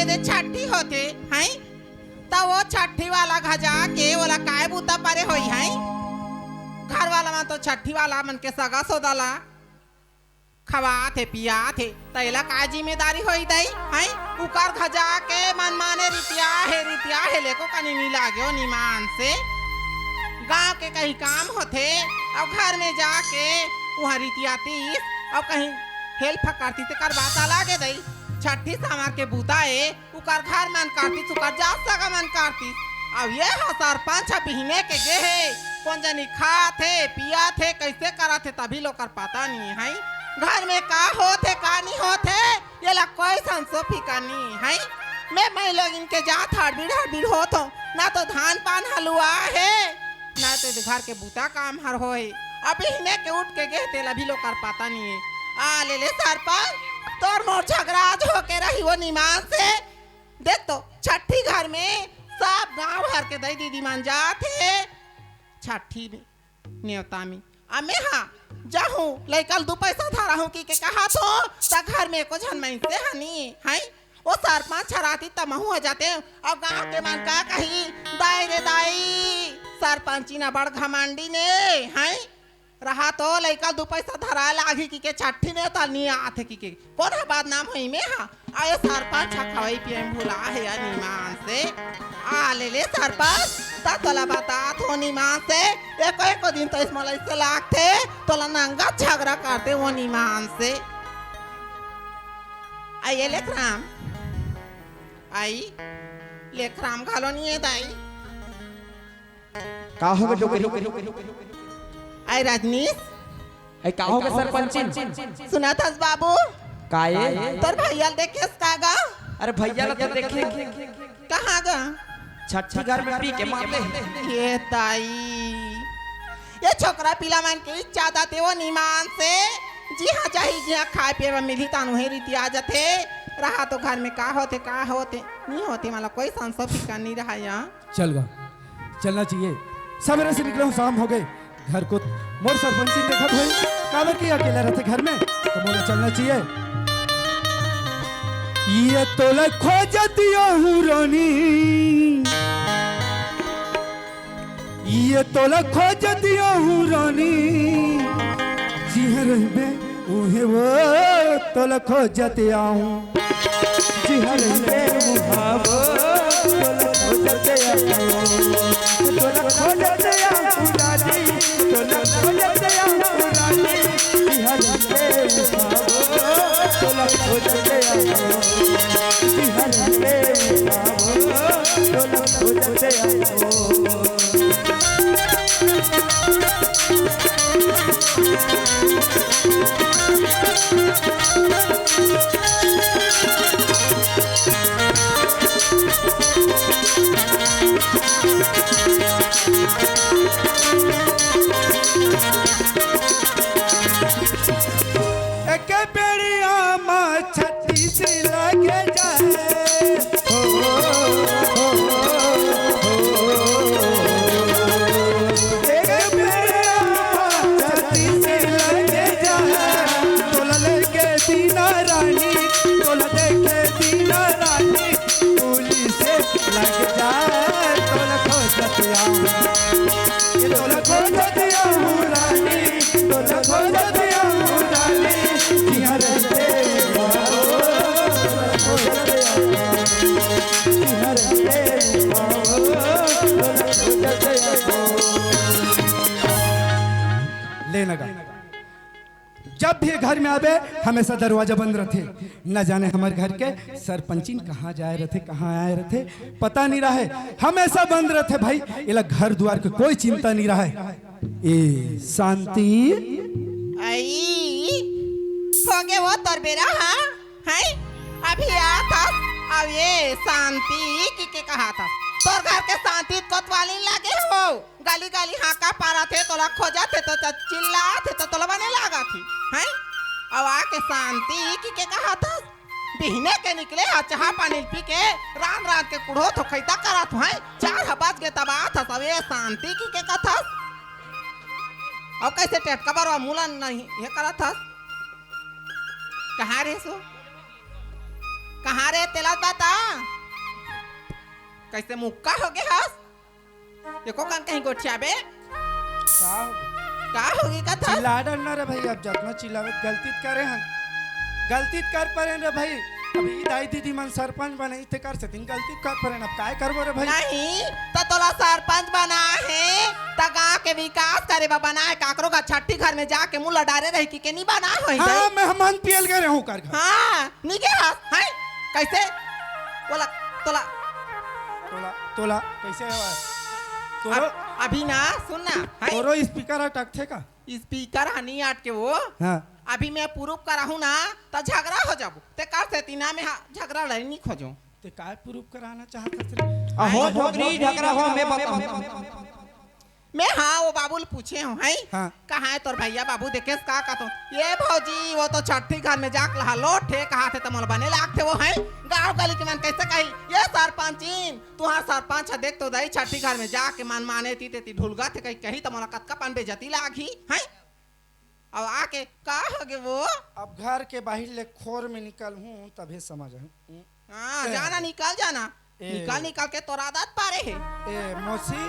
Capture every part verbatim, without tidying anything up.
दे छट्ठी होथे, हैं? त वो छट्ठी वाला घजा के ओला काय बूता परे होई, हैं? घर वाला मन तो छट्ठी वाला मन के सगा सोदा ला खवात हे, पियात हे, त एला का जिम्मेदारी होई दई, हैं? उकर घजा के मनमाने रितिया हे, रितिया हे, लेको कनी नी लागे ओ निमान से। गांव के कहीं काम होथे, अउ घर में जाके उहाँ रितियातीस, अउ कहीं हेल्प करतीस, तेकर बात अलग हे दई। छट्ठी सामर के बूता ए, उकर घर मन करतीस, उकर जात सगा मन करतीस। अउ ये ह सरपंच ह बिहने के गे हे, कोन जनी खात हे, पियात हे, कइसे करत हे, तभी लोकर पता नी हे। घर में का होत हे, का नी होत हे, येला कोई संसो फिकर नी हे। मैं, मैं लोगिन के जात हड़बीड़ हड़बीड़ होत हों, ना तो धान पान हलुआ हे, ना तो घर के बूता काम हर होए। अब बिहने के उठ के गे हे, तेला भी लोकर पता नी हे। आ ले ले सरपंच, तोर मोर झगड़ा आज होके रही वो निमान से। देख तो, छट्ठी घर में सब गांव भर के दई दीदी मन जात हे छट्ठी में, नेवता में। अमे हा जाहूं, लइका ल दू पैसा धराहूं कि के कहत हों, त घर में एको झन मइनसे ह नी, हैं? ओ सरपंच हराती त महूं ह जातेंव, अउ गांव के मन का कही, दाई रे दाई, सरपंची ना बड़ घमंडी ने, हैं? रहा तो लइका दू पैसा धराए लागही कि के छट्ठी नेवता नी आथे कि के। कोन ह बदनाम होई में हा? अउ ये सरपंच ह खवई पिए में भुला हे या निमान से। आ ले ले सरपंच, त तोला बतात हों निमान से। एको एको दिन तो इस मोला इससे लागथे, तोला नंगा झगड़ा करते वो निमान से। आ ये लेखराम, आई लेखराम घलो नी हे दाई। का होगे डोकरी? आई रजनीश। आई का होगे सरपंचिन? सुनत हस बाबू? का ए? तोर भैया ल देखेस का गा? अरे भैया ल तो देखे। कहाँ गा? छट्ठी घर में पी के मार ले। ये दाई, ये छोकरा पिला मन के इच्छा आदत हे वो निमान से, जिहाँ जाही, जिहाँ खाए पिए बर मिलही, तानु हे रीति आ जाथे। रहा तो घर में का होथे, का होथे, नी होथे, मतलब कोई संसो फिकर नी रहा यहाँ। चल गा, चलना चाहिए। सबेरे से निकले हूँ, शाम होगे। घर को मोर सरपंची देखत होई, काबर कि अकेला रहथे घर में, तो मोला चलना चाहिए। ये तोला खोजत आहूँ रानी, ये तोला खोजत आहूँ रानी, जिहाँ रहिबे उहें वो तोला खोजत आहूँ। जिहाँ रहिबे उहाँ वो तोला खोजत आहूँ। तोला खोजत आहूँ रानी, तोला खोजत आहूँ रानी। जिहाँ रहिबे उहाँ वो तोला खोजत आहूँ। जिहाँ रहिबे उहाँ वो तोला खोजत आहूँ। एके बेड़िया मा छत्तीस लगे जाए। हो, हो, हो, हो। एके बेड़िया मा छत्तीस लगे जाए। तोला लेके दीना रानी, तोला देखे दीना रानी। पुलिस लग जाए तोला खोजत आहूँ। ये तोला खोजत आहूँ रानी, तोला खोजत आहूँ रानी। जिहाँ रहिबे उहाँ वो तोला खोजत आहूँ। जिहाँ रहिबे उहाँ वो तोला खोजत आहूँ। ले लगा। जब भी घर में आबे, हमेशा दरवाजा बंद रथे। न जाने हमर घर के सरपंचिन कहाँ जाए रथे, कहाँ आए रथे, पता नहीं रहे। हमेशा बंद रथे भाई, एला घर दुआर के कोई चिंता नहीं रहे। ए शांति। आई, होगे वो तोर बेरा, हाँ? हैं? अभी आत हस, अब ये शांति कि के कहत हस? तोर घर के शांति कोतवाली लागे हो। गली गली हांका पारत हे, तोला खोजत हे, तो च-, चिल्लात हे, तो तोला बने लागत हे, हैं? अउ आके शांति कि के कहत हस? बिहने के निकले ह, चाहा पानी पी के, रांध रांध के कुढ़ो थो खैता करत हो, हैं? चार ह बज गे तब आत हस, अउ ये शांति कि के कहत हस? अउ कइसे टेटका बरवा मुला नहीं ये करत हस? कहाँ रे सो? कहाँ रे तेला बता? कइसे मुक्का होगे हस? एको कन कहीं गोठियाबे? का होगे? का होगे कथस? चिल्ला डर ना रे भाई, अब जतना चिल्लाबे, गलती त करे हन, गलती त कर परेन रे भाई। अब ई दाई दीदी मन सरपंच बनही तेकर सेती गलती त कर परेन, अब काय करबो रे भाई? नहीं, त तोला सरपंच बनाय हे, त गांव के विकास करे बर बनाय, काकरो का छट्ठी घर में जाके मुंह लडारे रही कि के नी बनाय होही हाँ, दाई? मैं हमन पियल गए रहूं कर घर। हाँ, नी गे हस, हैं? कइसे? बोला, तोला। तोला, तोला, कइसे हो? तोरो अब, अभी ना, सुन ना, हैं? तोरो speaker अटकथे का? Speaker ह नी अटके वो। हाँ। अभी मैं proof कराहूं ना, त झगड़ा हो जाबो। तेकर सेती ना मैं हा झगड़ा लड़ई नी खोजों। ते काय proof कराना चाहत हस रे? अहो, झोगरी झगड़ा हो, मैं बताहूं। मैं हाँ, वो बाबू ल पूछे हों, हैं? हाँ। कहाँ हे तोर भइया बाबू, देखेस का कथों? ये भौजी, वो तो छट्ठी घर में जाके लहा लोट हे, कहाथे त मोला बने लागथे वो, हैं? गाँव गली के मन कइसे कही, "ये सरपंचिन, तुंहर सरपंच ह देख तो दाई छट्ठी घर में जाके मन माने ती तेती ढुलगथे कही, कही त मोला कतका पन बेइज्जती लागही, हैं?" अब आके, "का होगे वो?" अब घर के बाहिर ले खोर में निकलहूं, तभे समझ आही। हाँ, ए। जाना, निकल जाना। ए। निकल, निकल के तोर आदत पारे हे। ए, मौसी,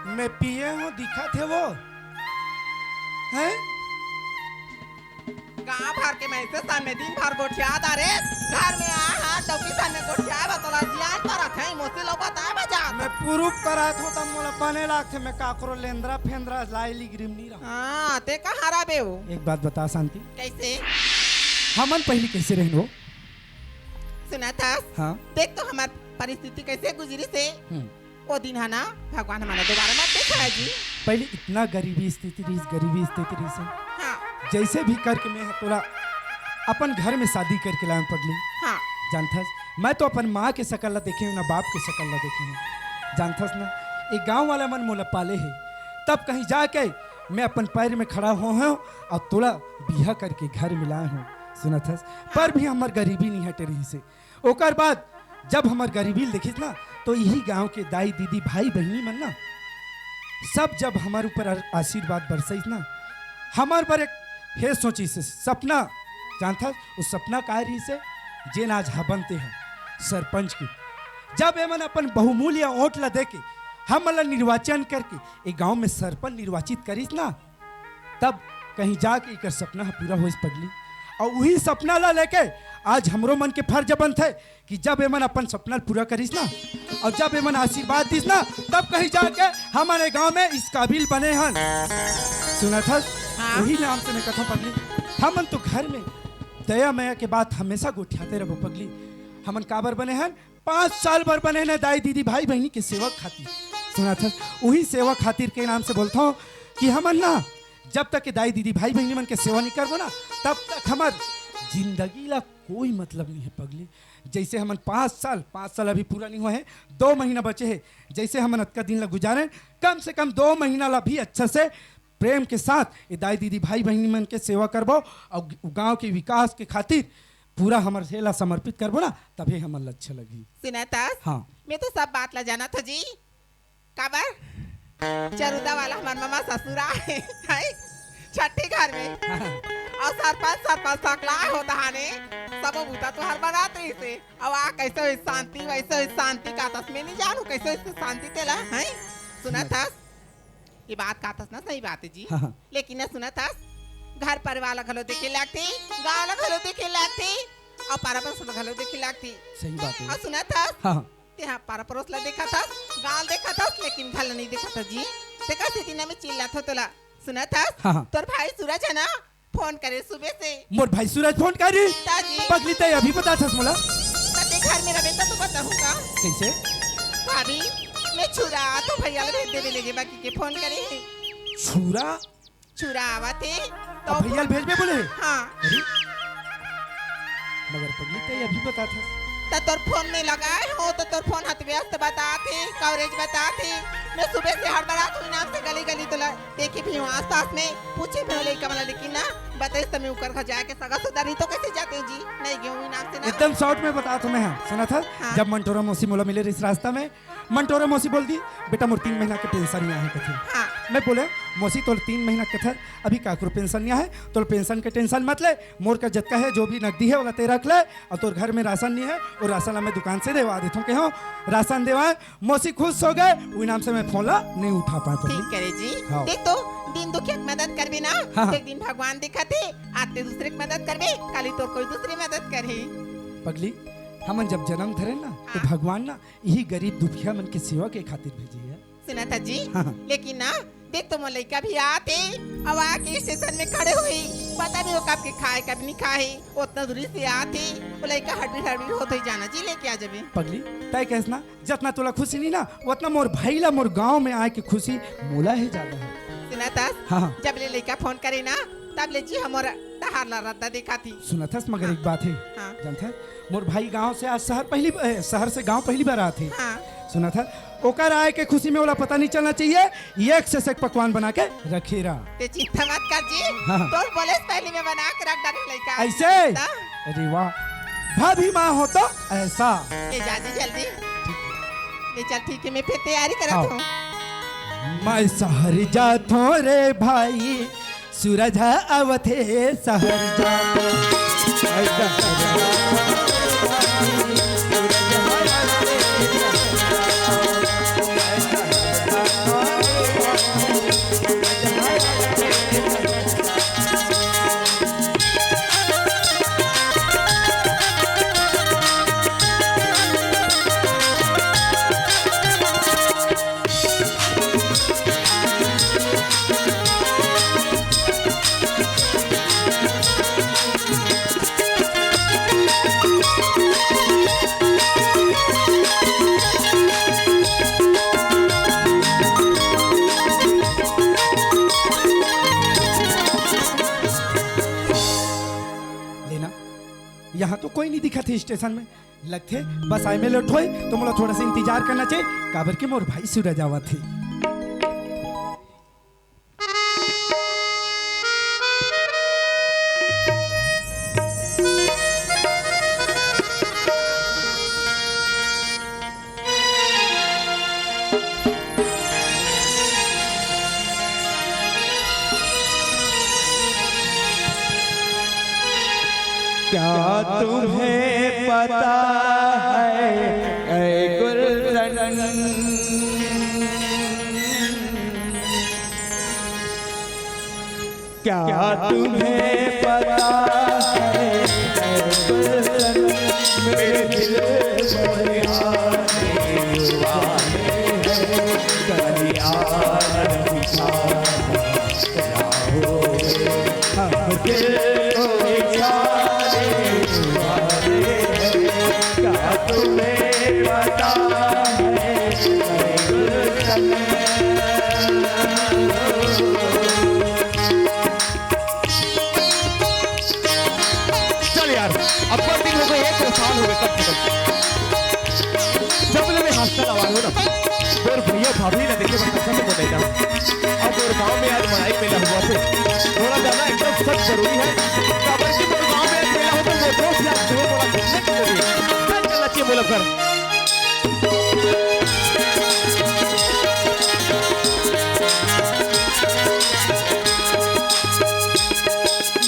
मैं पिए हों, दिखथे वो? हैं? गाँव भर के मइनसे सन में दिन भर गोठियात रहे, घर में आ, हाँ, चौकी सन में गोठियाय बर तोला जियान परत हे, मौसी लोग बताय बर जात। मैं proof करात हों, त मोला बने लागथे, मैं काकरो लेंदरा फेंदरा लाई लिगरी म नी रहूं। हाँ, ते कहाँ रहिबे वो? एक बात बता शांति। कइसे? हमन पहिली कइसे रहेन वो? सुनत हस? हाँ। देख तो हमर परिस्थिति कइसे गुजरिस हे। हम्म। ओ दिन ह ना, भगवान हमन ला दोबारा मत देखाय जी। पहिली इतना गरीबी स्थिति रहिस, गरीबी स्थिति रहिस हे। हाँ। जइसे भी करके मैं तोला अपन घर में शादी करके लायेंव पगली। हाँ। जानथस, मैं तो अपन माँ के सकल ला देखे हों, ना बाप के सकल ला देखे हों। जानथस ना, ए गाँव वाला मन मोला पाले हे, तब कहीं जाके मैं अपन पैर में खड़ा होय हों अउ तोला बिहा करके घर में लाय हों। सुनत हस, पर भी हमर गरीबी नी हटे रहिस हे। ओकर बाद जब हमर गरीबी ल देखिस ना, तो इही गाँव के दाई, दीदी, भाई, बहिनी मन ना, सब जब हमर ऊपर आ-, आशीर्वाद बरसइस ना, हमर बर एक हे सोचिस सपना, जानथस, वो सपना काय रहिस हे? जेन आज हबन ते ह, सरपंच के। जब एमन अपन बहुमूल्य वोट ला देके, हमन ला निर्वाचन करके, ए गाँव में सरपंच निर्वाचित करिस ना, तब कहीं जाके एकर सपना ह पूरा होइस पगली। अउ उही सपना ला लेके आज हमरो मन के फर्ज बनथे कि जब एमन अपन सपना ल पूरा करिस ना, अउ जब एमन आशीर्वाद दिस ना, तब कहीं जाके हमन ए गाँव में इस काबिल बने हन। सुनत हस? हाँ। उही नाम से मैं कथों पगली, हमन तो घर में दया मया के बात हमेशा गोठियाते रहबो पगली। हमन काबर बने हन? पाँच साल बर बने हन दाई, दीदी, भाई, बहिनी के सेवा खातिर। सुनत हस? उही सेवा खातिर के नाम से बोलथों कि हमन ना जब तक के दाई, दीदी, भाई, बहिनी मन के सेवा नी करबो ना, तब तक हमर जिंदगी ला कोई मतलब नी हे पगली। जइसे हमन पाँच साल, पाँच साल अभी पूरा नी होय हे, दो महीना बचे हे, जइसे हमन अतका दिन ला गुजारेन, कम से कम दो महीना ला भी अच्छा से प्रेम के साथ ए दाई, दीदी, भाई, बहिनी मन के सेवा करबो अउ गाँव के विकास के खातिर पूरा हमर से ला समर्पित करबो ना, तभे हमन ला अच्छा लगही। सुनत हस? हाँ। मैं तो सब बात ला जानत हों जी। काबर? चरुदा वाला हमर ममा ससुरा हे, हैं? छट्ठी घर में। अउ सरपंच, सरपंच सकलाय हो तहाने, सबो बूता तुंहर बनात रहिस हे। अउ आ कइसे होइस शांति, वइसे होइस शांति, कथस मैं नी जानों कइसे होइस शांति तेला, हैं? सुनत हस? ये बात कथस ना, सही बात हे जी। हाँ, हाँ। लेकिन ना सुनत हस, घर परिवार ला घलो देखे लागथे, गाँव ला घलो देखे लागथे, अउ पारा पड़ोस ला घलो देखे लागथे। सही बात हे। अउ सुनत हस, हाँ, हाँ। तेहा पारा पड़ोस ला देखत हस, गाँव देखत हस, लेकिन घर ला नी देखत हस जी। तेकर सेती ना मैं चिल्लाथों तोला। सुनत हस? हाँ, हाँ। तोर भाई सूरज हे ना, फोन करे सुबह से। मोर भाई सूरज फोन करे? ता जी। पगली, तैं अभी बताथस मोला? त तें घर में रहिबे त तो बताहूँ का? कइसे? भाभी, मैं छुरा, तो भइया ला भेज देबे लेगे बर कहिके फोन करे हे। छुरा? छुरा आवत हे, त अब भइया ला भेजबे बोले? हाँ। अरे, मगर पगली, तैं अभी बताथस। त तोर फोन में लगाय हों, त तोर फोन ह त व्यस्त बताथे, coverage बताथे। मैं सुबह से हड़बड़ात हों, नाम से गली गली तोला देखे भी हों आसपास में, पूछे भी हों लइका मन ला, लेकिन ना, बताइस त मैं ओकर घर जाए के सगा सुधा रही तो कैसे जाते जी? नहीं गेहूं नाम से ना। एकदम short में बतात हंव मैं, हां। सुनथस? हां। जब मंटोरा मौसी मोला मिले रहिस रास्ता में, मंटोरा मौसी बोल दी, "बेटा, मोर तीन महीना के पेंशन नइ आहे," कथे। हां। मैं बोले, "मौसी, तोर तीन महीना के कथे, अभी काकरो पेंशन नइ आहे, तोर पेंशन के tension मत ले, मोर कर जतका हे, जो भी नकदी हे, ओला ते रख ले, अउ तोर घर में राशन नइ हे, ओ राशन ला मैं दुकान से देवा देथंव," कहेंव, राशन देवाय, मौसी खुश हो गए, उही नाम से मैं फोन ला नइ उठा पाए, पगली। ठीक करे जी। हां। देख तो, दिन दुखिया के मदद करबे ना, हां, हां। एक दिन भगवान दिखथे, आज ते दूसरे के मदद करबे, काली तोर कोई दूसरे मदद करही। पगली, हमन जब जनम धरे ना, त हां। भगवान ना इही गरीब दुखिया मन के सेवा के खातिर भेजे हे। सुनथस जी, हां, हां। लेकिन ना, देख तो मोर लइका भी आत हे, अउ आके स्टेशन में खड़े होही, पता नहीं वो कब के खाए, कब नइ खाही, ओतना दूरी से आत हे, वो लइका हड़बड़ी हड़बड़ी होत होही जाना जी, लेके आ जाबे। पगली, तय कहेस ना, जतना तोला खुशी नइ ना, ओतना मोर भाई ला मोर गांव में आए के खुशी मोला हे जादा हे। सुनथस? हां, हां। जब ले लइका फोन करे ना, तब ले जी हमर डहार ला रद्दा देखाथे। सुनथस, मगर हां। एक बात हे, हां। जानथस, मोर भाई गांव से आज शहर पहली, ए, शहर से गांव पहली बार आत हे। हां। सुनथस, ओकर आए के खुशी में ओला पता नइ चलना चाहिए, एक से एक पकवान बना के रखे रहा। ते चिंता मत कर जी, हां, हां। तोर बोले से पहली मैं बना के रख डारे लइका। ऐसे? त? अरे वाह, भाभी माँ हो तो ऐसा। ले जा जी जल्दी। ले चल, ठीक हे, मैं फिर तैयारी करत हां। हंव। मैं शहर जात हंव रे भाई, सूरज ह आवत हे शहर जात हंव। लेना, यहाँ तो कोई नहीं दिखत हे स्टेशन में। लगथे बस आए में लेट होई, तो मोला थोड़ा सा इंतजार करना चाहिए, काबर के मोर भाई सूरज आवत हे। क्या तुम्हें पता है, ऐ गुलशन, क्या तुम्हें पता है, ऐ गुलशन, मेरे दिल में आने वाले हैं कल यार निशान। हम दिल को जाने वाले हैं, क्या तुम्हें पता है, गुलशन? चल यार, अब बड़ दिन हो गए, एक साल हो गए कम से कम। जब ले मैं हॉस्टल आवा हूँ ना, मोर भैया भाभी ला देखे बर कसम को नहीं था। अब मोर गांव में आज मड़ई मेला होवत हे, थोड़ा जाना एकदम सख्त जरूरी है। काबर कि मोर गांव में आज मेला होवत हे, वो दोस्त यार जो बोला घूमने के लिए। चल चलना चाहिए मोला घर।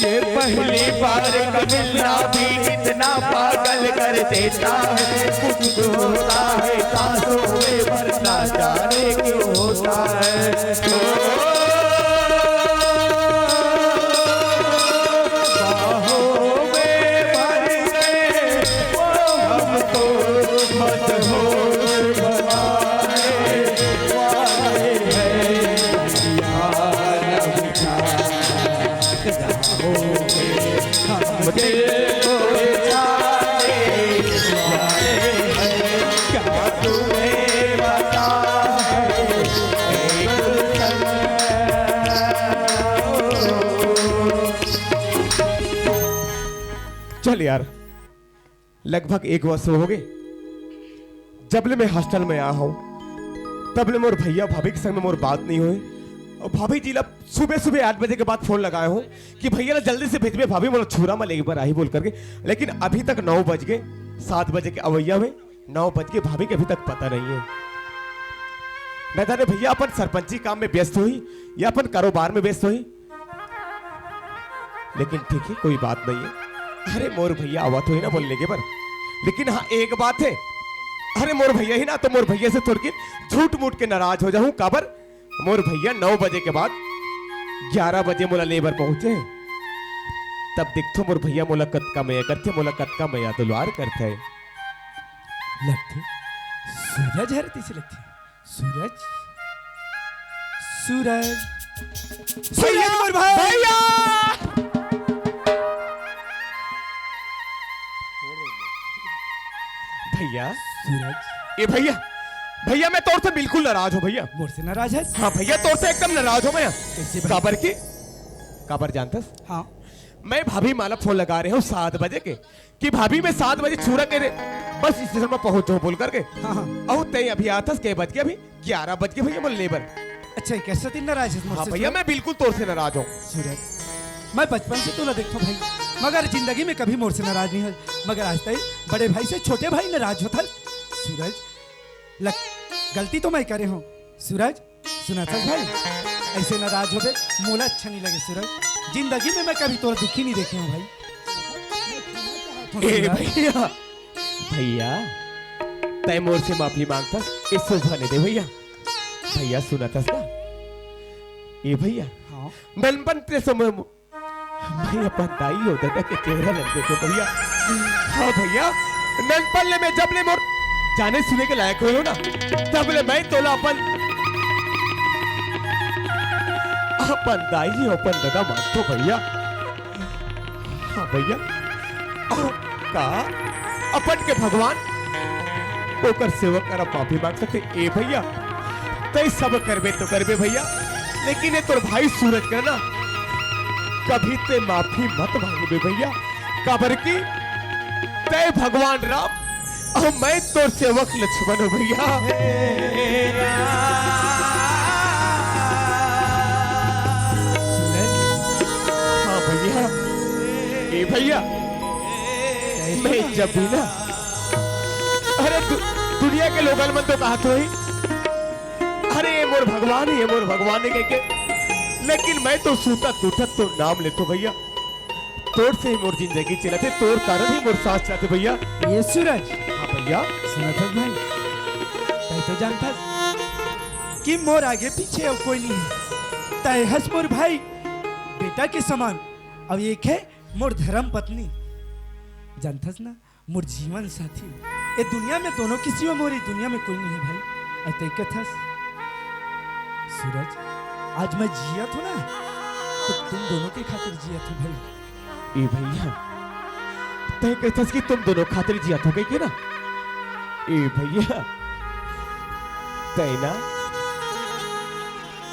ये पहली बार का मिलना भी कितना पागल कर देता है। कुछ तो होता है सांसों में, वरना जाने क्यों होता है। ओ, बाहों में भर गए वो हमको, मदहोश बनाने वाले हैं यार। चल यार, लगभग एक वर्ष हो गे, जब ले मैं हॉस्टल में आया हूँ, तब ले मोर भैया भाभी के संग में मोर बात नहीं होए। भाभी जी ला सुबह सुबह आठ बजे के बाद फोन लगाए हों कि भैया ला जल्दी से भेजबे, भाभी मोला छुरा म लेबर आही बोल करके। लेकिन अभी तक नौ बज गे, सात बजे के अवइया में, नौ बज गे, भाभी के अभी तक पता नहीं है। न जाने भैया अपन सरपंची काम में व्यस्त होही या अपन कारोबार में व्यस्त होही। लेकिन ठीक है, कोई बात नहीं है। अरे मोर भैया आवत होही ना बोल लेगे बर। लेकिन हाँ, एक बात है, अरे मोर भैया ही ना, तो मोर भैया से थोड़किन झूठ मूठ के नाराज हो जाहूँ। काबर? मोर भैया नौ बजे के बाद ग्यारह बजे मोला लेबर पहुंचे, तब देखथो मोर भैया मोला कतका मया करथे, मोला कतका मया दुलार करथे। लगथे सूरज हर तीस लगथे। सूरज, सूरज, भैया, सूरज मोर भाई। भैया, भैया, सूरज। ए भैया, भैया, मैं तोर से बिल्कुल नाराज हूँ भैया। मोर से नाराज है? हाँ भैया, तोर से एकदम नाराज हूँ मैं। कैसे भैया? काबर की, काबर जानथस? हाँ। मैं भाभी माला फोन लगा रहे हूँ सात बजे के, कि भाभी मैं सात बजे छुरा के रे बस स्टेशन में पहुंच जाऊँ बोल करके। हाँ, हाँ। अहो, तैं अभी आथस, के बज के अभी? ग्यारह बज के भैया, मोर लेबर। अच्छा, एक ऐसा दिन नाराज है मोर हाँ से भैया, तू? मैं बिल्कुल तोर से नाराज हूँ। सूरज, मैं बचपन से तोला देखता हूँ भाई, मगर जिंदगी में कभी मोर से नाराज नहीं हो, मगर आज तक बड़े भाई से छोटे भाई नाराज होता है। सूरज, लग, गलती तो मैं करे हूँ। सूरज, सुनथस भाई, ऐसे नाराज होबे, मोला अच्छा नहीं लगे सूरज। जिंदगी में मैं कभी तोर दुखी नहीं देखे हूँ भाई। ए भैया, भैया, तैं मोर से माफी मांगथस, ए शोभा नहीं दे भैया। भैया सुनथस ना? ए भैया, हाँ। ननपन के समय म-, मैं अपन दाई अउ ददा के चेहरा ल देखे भैया। हाँ भैया, ननपन ले मैं जब ले मोर जाने सुने के लायक होय हों ना, तब ले मैं तोला अपन, अपन दाई अउ अपन ददा मानथों भैया। हाँ भैया, का अपन के भगवान, ओकर सेवक करा माफी मांग सकथे? ए भैया, तैं सब करबे तो करबे भैया, लेकिन ए तोर भाई सूरज करा ना, कभी तैं माफी मत मांगबे भैया, काबर कि तैं भगवान राम अउ मैं तोर सेवक लक्ष्मण हूँ भैया। सूरज। हाँ भैया, ए भैया, मैं जब भी ना, अरे दु-, दुनिया के लोगन मन तो कहत होही, "अरे ये मोर भगवान हे, ये मोर भगवान हे," कहिके, लेकिन मैं तो सुतत उठत तोर नाम लेथों भैया। तोर से ही मोर जिंदगी चलत हे, तोर कारण ही मोर सांस चलत हे भैया। ए सूरज। हाँ भैया। सुनथस भाई, तैं तो जानथस कि मोर आगे पीछे अउ कोई नहीं हे। तैं हस मोर भाई, बेटा के समान, अउ एक हे मोर धर्म पत्नी। जानथस ना, मोर जीवन साथी। ए दुनिया में दोनों के सिवा मोर ए दुनिया में कोई नहीं हे भाई। अउ तैं कथस, सूरज, आज मैं जियत हूँ ना, तो तुम दोनों के खातिर जियत हूँ भाई। ए भैया, तैं कथस कि तुम दोनों खातिर जियत हूँ कहिके ना? ए भैया, तैं ना,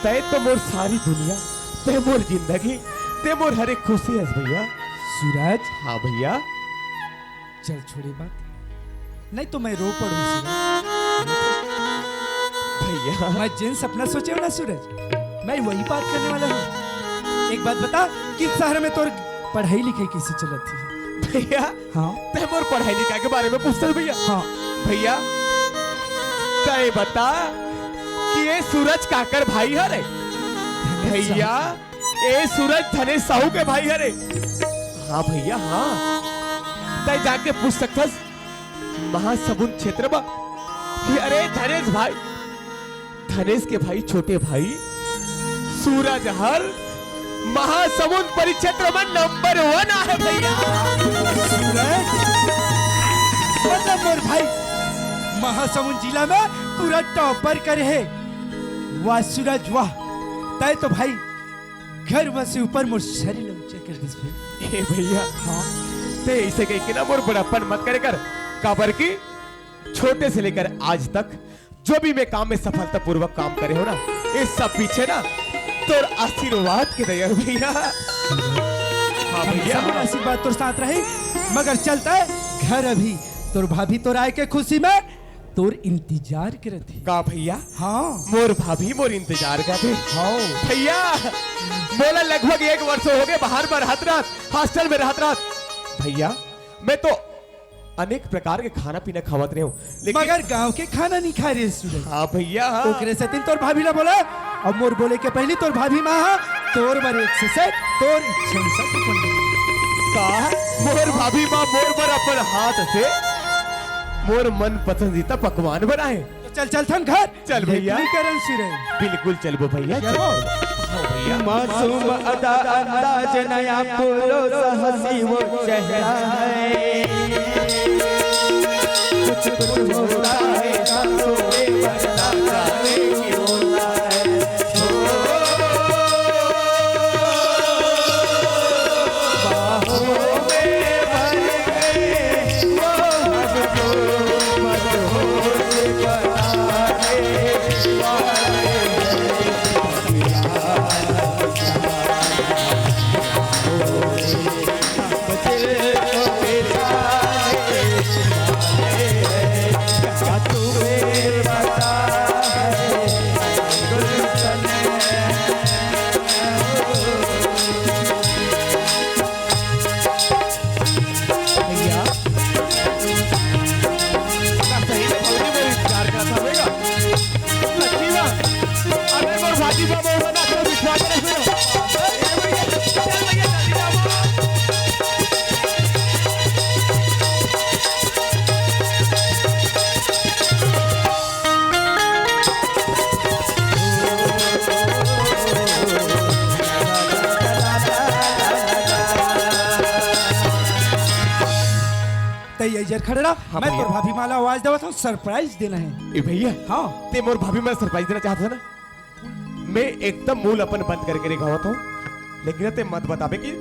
तैं तो मोर सारी दुनिया, तैं मोर जिंदगी, तैं मोर हर एक खुशी हस भैया। सूरज। हाँ भैया। चल छोड़ ए बात, नहीं तो मैं रो पड़ूं सूरज। भैया। मैं जेन सपना सोचे हूँ ना सूरज, मैं वही बात करने वाला हूँ। एक बात बता कि शहर में तोर पढ़ाई लिखाई कैसे चलत हे? भैया, हाँ। तैं मोर पढ़ाई लिखाई के बारे में पूछथस भैया? हाँ। भैया, तैं बता कि ए सूरज काकर भाई हरे? धनेश भैया, साहू। ए सूरज धनेश साहू के भाई हरे। हाँ भैया, हाँ। तैं जाके पूछ सकथस महासमुंद क्षेत्र म कि अरे धनेश भाई, धनेश के भाई, छोटे भाई सूरज हर महासमुंद परिक्षेत्र म नंबर वन आहे भैया। सूरज, मतलब मोर भाई महासमुंद जिला में पूरा टॉपर करे हे। वाह सूरज वाह, तैं तो भाई घर वसे ऊपर मोर शरीर ला ऊंचा कर दिस भाई। ए भैया, हाँ। तैं ऐसे कहिके ना मोर बड़प्पन मत करे कर, काबर कि छोटे से लेकर आज तक जो भी मैं काम में सफलतापूर्वक काम करे हूँ ना, ये सब पीछे ना तोर आशीर्वाद के दया हे भैया। हाँ भैया। हमेशा मोर आशीर्वाद तोर साथ रहे, मगर चलता है घर अभी, तोर भाभी तोर आए के खुशी में तोर इंतजार करत हे। का भैया? हाँ। मोर भाभी मोर इंतजार करत हे। हाँ। भैया, मोला लगभग एक वर्ष हो गए बाहर में रहत रहत, हॉस्टल में रहत रहत। भैया, मैं तो अनेक प्रकार के खाना पीना खावत रहे हूँ, लेकिन मगर गांव के खाना नहीं खा रहे सूरज। हाँ भैया, हाँ। ओकरे सेती तोर भाभी ला बोला, अब मोर बोले के पहली तोर भाभी माँ हा, तोर बर एक से सेट, तोर इच्छा अनुसार पकवान बना। का? मोर भाभी माँ मोर बर अपन हाथ से मोर मन पसंदीदा पकवान बनाए। तो चल, चलथन घर। चल भैया। लेकिन करन सिरे। बिल्कुल चलबो भैया, चलबो। चलबो। हाँ भैया। मासूम अदा अंदाज नया पुरुष हंसी वो चेहरा है। कुछ कुछ होता है, सांसों में बदलाव क्यों होता है? भैया। का सही में भौजी मोर इंतजार करत हवे का? सच्ची में? अरे मोर भाजी बाबा होगा ना, तो विश्वास रख लो। ए भैया, चल भैया, जल्दी आओ। तई एजर खड़े रह, हाँ मैं भैया। तोर भाभी माला आवाज देवत हूँ, सरप्राइज देना है। ए भैया, हाँ। ते मोर भाभी माला सरप्राइज देना चाहत है ना? मैं एकदम मुंह अपन बंद करके रेंगावत हूँ, लेकिन ते मत बताबे कि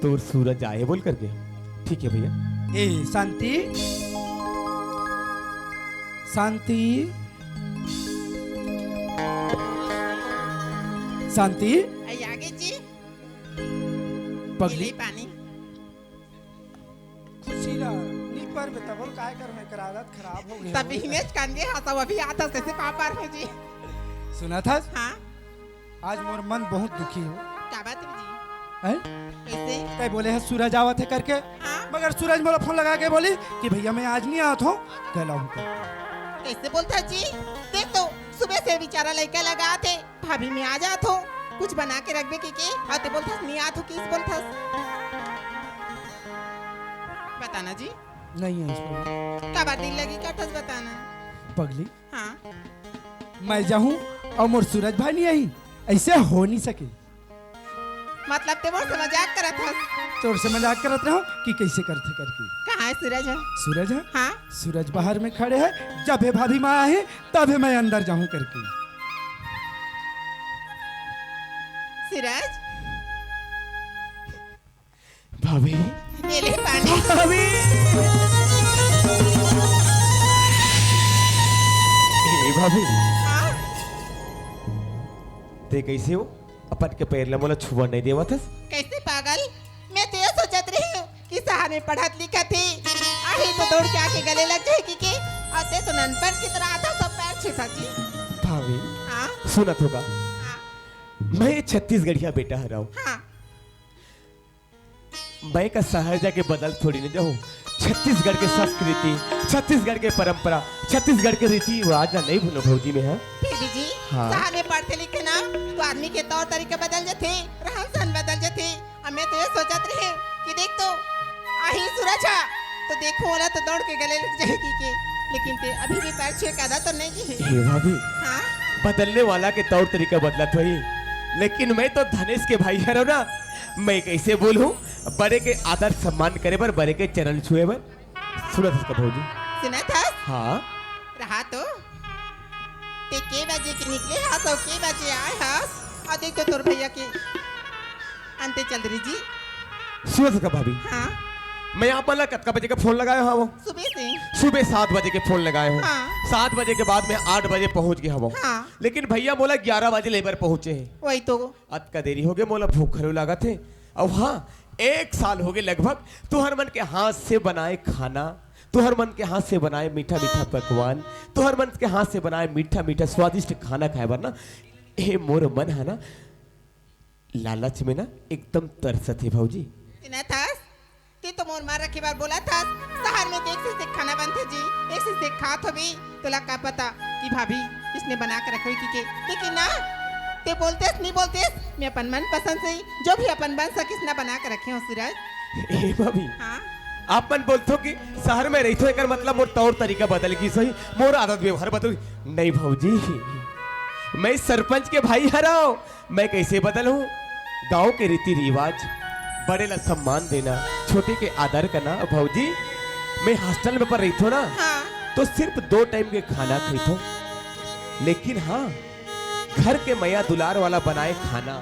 तोर सूरज आए बोल करके। ठीक है भैया। ए शांति, शांति, शांति। आई आगे जी। पगली। ये ले पानी। खुशी ला, नी परबे तभो ल काय करहूं, एकर आदत खराब हो गे तब हवे। इमेज कांदे हा, तब अभी आत हस, कइसे पापा रहे जी? सुनत हस? हाँ। आज मोर मन बहुत दुखी हे। का बात हे जी? हैं? कइसे? तैं बोले हस सूरज आवत हे करके। हाँ। मगर सूरज मोला फोन लगा के बोलिस कि भैया मैं आज नहीं आवत हूँ, कल आऊंगा। कइसे बोलत हस जी? देख तो, सुबह से बेचारा लइका लगा थे। भाभी मैं आ जात हो, कुछ बना के रखबे कहिके, अउ तैं बोलथस, "नइ आत हो," कइसे बोलथस? बताना जी। नहीं है इसमें। काबर दिल लगी काटस बताना। पगली। हाँ। मैं जाहूँ अउ मोर सूरज भाई नइ आही, अइसे हो नइ सके। मतलब तैं मोर से मजाक करत हस? तोर से मजाक करत रहेंव कि कइसे करथे करके। कहाँ हे सूरज ह? सूरज ह? हाँ। सूरज बाहर में खड़े हे, जब हे भाभी माँ आही, तभे मैं अंदर जाहूँ करके। सूरज। भाभी। ये ले पानी। भाभी। ए भाभी। हाँ? तैं कइसे हो? अपन के पैर ला मोला छुआ नइ देवत हस? कइसे पागल? मैं तो ये सोचत रहेंव कि शहर में पढ़त लिखत हे, आही तो दौड़ के आके गले लग जाही कहिके, अउ तैं तो ननपन की तरह आथस सब पैर छूथस जी। भाभी, हाँ? सुनत हो का? हाँ। मैं छत्तीसगढ़िया बेटा हरंव। हाँ। मैं का शहर जाके बदल थोड़ी न जाहूँ। छत्तीसगढ़ के संस्कृति, छत्तीसगढ़ के परंपरा, छत्तीसगढ़ के रीति रिवाज ला नइ भूलों भौजी मैं ह। फिर भी जी, हाँ। शहर में पढ़थे लिखथे ना, तो आदमी के तौर तरीका बदल जाथे, रहन सहन बदल जाथे। अब मैं तो ये सोचत रहेंव कि देख तो, आही सूरज ह, तो देखहूँ ओला तो दौड़ के गले लग जाही कहिके, लेकिन तैं अभी भी पैर छुए के आदत तो नइ गे हे। हे भाभी, हाँ? बदलने वाला के तौर तरीका बदलत होही, लेकिन मैं तो धनेश के भाई हरंव ना, मैं कइसे भूलहूँ बड़े के आदर सम्मान करे बर, बड़े के चरण छुए बर। सुनत हस का भौजी? सुनत हस? हाँ। रहा तो। तैं के बजे के निकले हस अउ के बजे आए हस? अउ देख तो तोर भैया के अंते चल रही जी। सुनत हस का भाभी? हाँ। मैं आप मन ला कतका बजे के फोन लगाए हवंव? सुबह से। सुबह सात बजे के फोन लगाए हवंव। हाँ। सात बजे के बाद मैं आठ बजे पहुंच गे हवंव। हाँ। लेकिन भैया मोला ग्यारह बजे ले बर पहुंचे हे। वही तो। अतका देरी हो गे, मोला भूख घलो लागत हे। अउ हाँ, एक साल हो गे लगभग तुहर मन के हाथ से बनाए खाना तुहर मन के हाथ से बनाए मीठा मीठा पकवान, तुहर मन के हाथ से बनाए मीठा मीठा स्वादिष्ट खाना खाए बर ना, ए मोर मन है ना, लालच में ना एकदम तरसत हे भौजी। सुनत हस, ते तो मोर मान रखे बर बोलत हस। शहर में तो एक से एक खाना बनथे जी, एक से एक खात होबे। तोला का पता कि भाभी इसने बना के रखे होही कि के, लेकिन ना, ते बोलतेस नहीं बोलतेस, मैं अपन मन पसंद से जो भी अपन बन सकिस ना बना के रखे हो सूरज। ए भाभी, हाँ? आप मन बोलथो कि शहर में रहिथो, एकर मतलब मोर तौर तरीका बदल गिस होही, मोर आदत व्यवहार बदल। नहीं भौजी, मैं सरपंच के भाई हरव, मैं कैसे बदलहूँ? गांव के रीति रिवाज, बड़े ला सम्मान देना, छोटे के आदर करना। भौजी, मैं हॉस्टल में पर रहिथो ना, हाँ। तो सिर्फ दो टाइम के खाना खाइथो, लेकिन हाँ, घर के मया दुलार वाला बनाए खाना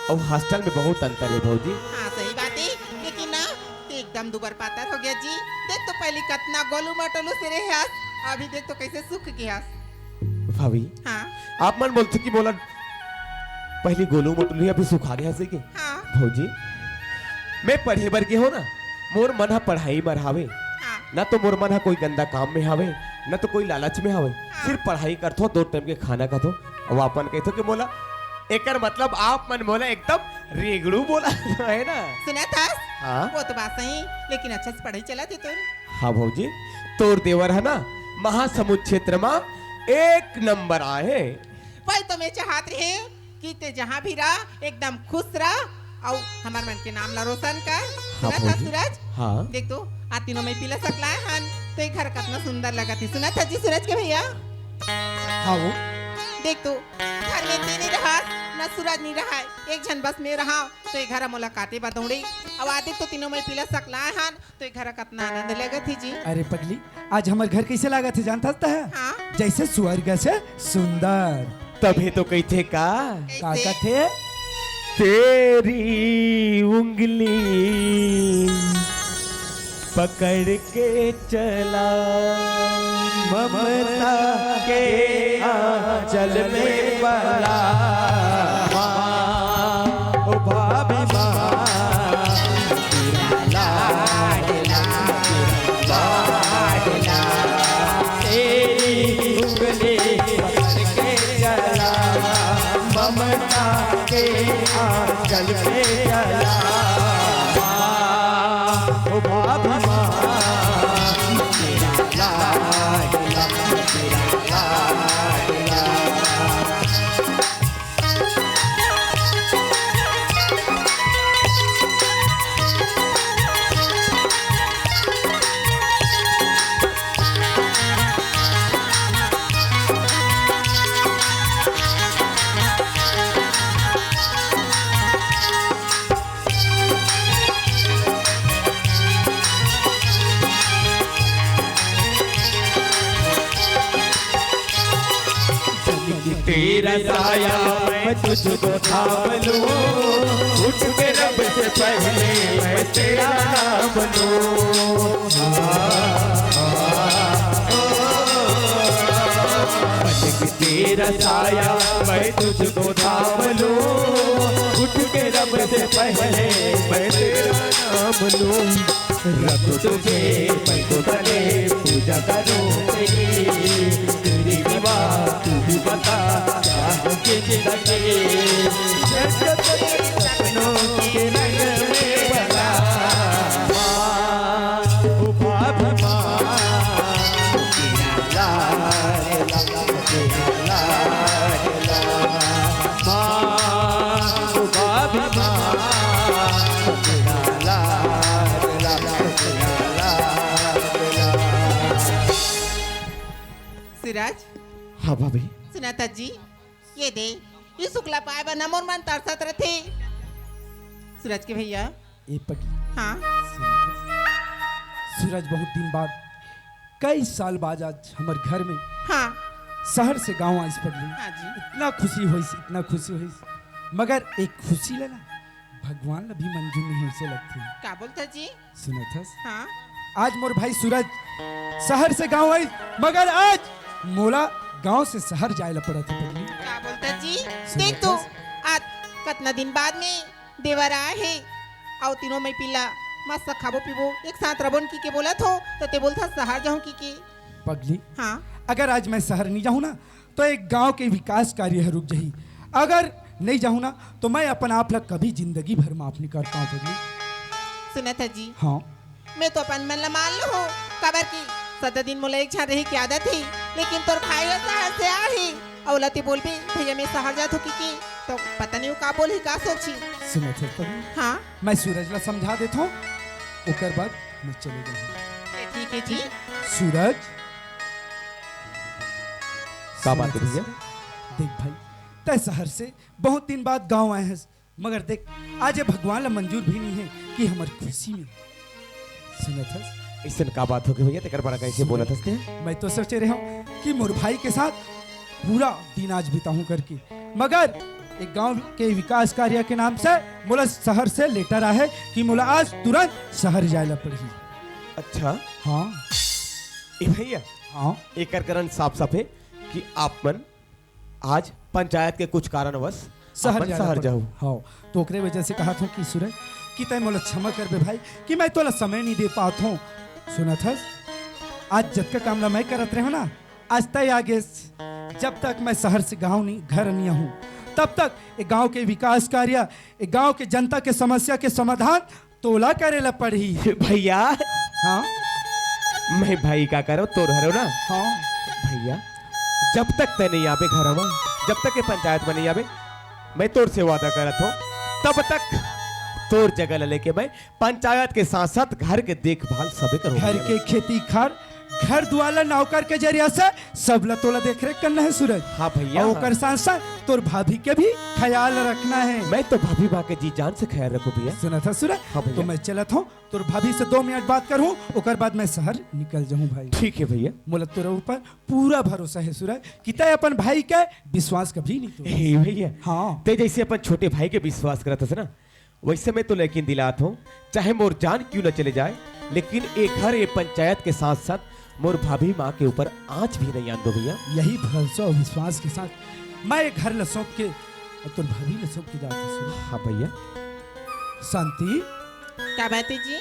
अउ हॉस्टल में बहुत अंतर हे भौजी। हाँ, सही बात हे, लेकिन ना, ते एकदम दुबर पातर हो गिस जी। देख तो पहली कतना गोलू मटोलू से रहे हस, अभी देख तो कैसे सूख गे हस। भाभी, हाँ। आप मन बोलथो कि मोला पहली गोलू मटोलू, अभी सुखा गे हस के? हाँ। भौजी, मैं पढ़े बर गे हो ना, मोर मन ह पढ़ाई म हावे, हाँ। ना तो मोर मन ह कोई गंदा काम में हावे, ना तो कोई लालच में हावे, हाँ। सिर्फ पढ़ाई करथो, दो टाइम के खाना खाथो, अउ अपन कहिथो कि मोला, एकर मतलब आप मन मोला एकदम रेगड़ू बोला है ना? सुनत हस? हाँ। वो तो बात सही, लेकिन अच्छा से पढ़ाई चलत हे तोर। हाँ भौजी, तोर देवर है ना, महासमुंद क्षेत्र मा एक नंबर आए हे। वही तो मैं चाहत रहे कि ते जहाँ भी रह, एकदम खुश रह, अउ हमर मन के नाम ला रोशन कर। हाँ सुनत हस भौजी। सूरज? हाँ। देख तो, आ तीनों मइपी ला सकलाए हन, तो ये घर कतना सुंदर लगत हे। सुनत हस जी सूरज के भैया? हाँ वो। देख तो, घर में ते नहीं रहस, ना सूरज नहीं रहय, एक झन बस मैं रहंव, तो ये घर मोला काटे बर दौड़े। अउ आदि तो तीनों मइपी ला सकलाए हन, तो ये घर कतना आनंद लगत हे जी। अरे पगली, आज हमर घर कैसे लागत हे जानत हस तैं? हाँ। जैसे स्वर्ग से सुंदर। तभी तो कहिथे का? का कैसे? कथे? तेरी उंगली पकड़ के चला, ममता के आंचल में पला। माँ, ओ भाभी माँ, तेरा लाडला, तेरा लाडला, तेरी उंगली पकड़ के चला, ममता के आंचल में चला। माँ, ओ भाभी माँ, तेरा लाडला, तेरा लाडला। तेरा साया मैं तुझको थाम लूं, उठ के रब से पहले मैं तेरा नाम लूं। तेरा साया मैं तुझको थाम लूं, उठ के रब से पहले मैं तेरा नाम लूं। रब तुझे मैं तो तले पूजा करूं तेरी, तेरी दीवा तू ही बता क्या हो जिंदगी। जब तेरे सपनों के रंग में बना माँ, ओ भाभी माँ, तेरा लाडला, तेरा लाडला। माँ, ओ भाभी माँ, तेरा लाडला, तेरा लाडला। सूरज। हाँ भाभी। सुनत हस जी, ये दे, ये सुखला पाए बर ना मोर मन तरसत रथे। सूरज के भैया। ए पगली। हाँ। सूरज बहुत दिन बाद, कई साल बाद आज हमर घर में हाँ। शहर से गांव आइस पगली। हाँ जी। इतना खुशी होइस, इतना खुशी होइस, मगर एक खुशी ला ना भगवान ला भी मंजूर नहीं होइसे लगथे। का बोलत हस जी? सुनत हस? हाँ। आज मोर भाई सूरज शहर से गांव आइस, मगर आज मोला गांव से शहर जाए ला पड़त हे पगली। का बोलत हस जी? सुनत देख तो, हस? आज कतना दिन बाद में देवर आए हे, अउ तीनों मइपी ला मस्त खाबो पीबो, एक साथ रबोन की के बोलत हो, तो ते बोलथस शहर जाहूं की के। पगली, हाँ। अगर आज मैं शहर नहीं जाहूं ना, तो एक गांव के विकास कार्य ह रुक जाही। अगर नहीं जाहूं ना, तो मैं अपन आप ला कभी जिंदगी भर माफ नहीं कर पाऊं पगली। सुनत ह जी। हाँ। मैं तो अपन मन ला मान लूं, काबर कि सदा दिन मोला एक झन रही के आदत ही, लेकिन तोर भाई ह शहर से आही, अउ ओला ते बोलबे, "भैया, मैं शहर जात हूं," की, की, तो पता नहीं वो का बोलही, का सोचही। सुनत ह पगली? हाँ। मैं सूरज ला समझा देत हूं, ओकर बाद मैं चले जाहूं। ए, ठीक है जी। सूरज। का बात है सुनत ह भैया? देख भाई, तय शहर से बहुत दिन बाद गांव आए हस, मगर देख, आज ये भगवान ला मंजूर भी नहीं है कि हमर खुशी में। सुनत हस? अइसन का बात होगे भैया, तेकर बड़ा कैसे बोलत हस ते? मैं तो सोचे रहे हूँ कि मोर भाई के साथ पूरा दिन आज बिताहूँ करके, मगर एक गांव के विकास कार्य के नाम से मोला शहर से लेटर आहे कि मोला आज तुरंत शहर जाए ला पड़ही। अच्छा। हाँ। ए भैया। हाँ। एकर कारण साफ साफ है कि आप मन आज पंचायत के कुछ कारणवश शहर अपन जाना शहर पड़-, जाहू। हाँ, तो ओकरे वजह से कहत हूँ कि सूरज, कि तय मोला क्षमा करबे भाई, कि मैं तोला समय नहीं दे पात हूँ। सुनत हस, आज जतका काम ला मैं करत रहे ना, आज तय आ गेस। जब तक मैं शहर से गाँव नहीं, घर नहीं आहूँ, तब तक ए गाँव के विकास कार्य, ए गाँव के जनता के समस्या के समाधान तोला करे ला पड़ही। भैया। हाँ? मैं भाई का करो, तोर हरो ना? हाँ। भैया, जब तक तय नहीं आबे घर में, जब तक ये पंचायत में नहीं आबे, मैं तोर से वादा करत हूँ, तब तक तोर जगह ला लेके मैं पंचायत के साथ साथ घर के देखभाल सबे करूँ घर भैया। के खेती खार, घर दुआर ला नौकर के जरिया से सब ला तोला देख रेख करना है सूरज। हाँ भैया, अउ हाँ। ओकर साथ साथ तोर भाभी के भी ख्याल रखना है। मैं तो भाभी माँ के जी जान से ख्याल रखूँ भैया। सुनत हस सूरज? हाँ भैया। तो मैं चलत हूँ, तोर भाभी से दो मिनट बात करूँ, ओकर बाद मैं शहर निकल जाहूँ भाई। ठीक है भैया। मोला तोर ऊपर पूरा भरोसा है सूरज, कि तय अपन भाई के विश्वास कभी नहीं तोड़। हे भैया। हाँ। तय जैसे अपन छोटे भाई के विश्वास करत हस ना, वैसे मैं तो यकीन दिलात हूँ, चाहे मोर जान क्यों न चले जाए, लेकिन ए घर, ए पंचायत के साथ साथ मोर भाभी माँ के ऊपर आँच भी नहीं आन दो भैया। यही भरोसा अउ विश्वास के साथ मैं ए घर ला सौंप के अउ तोर भाभी ला सौंप के जात हूँ सूरज। हाँ भैया। शांति। का बात है जी?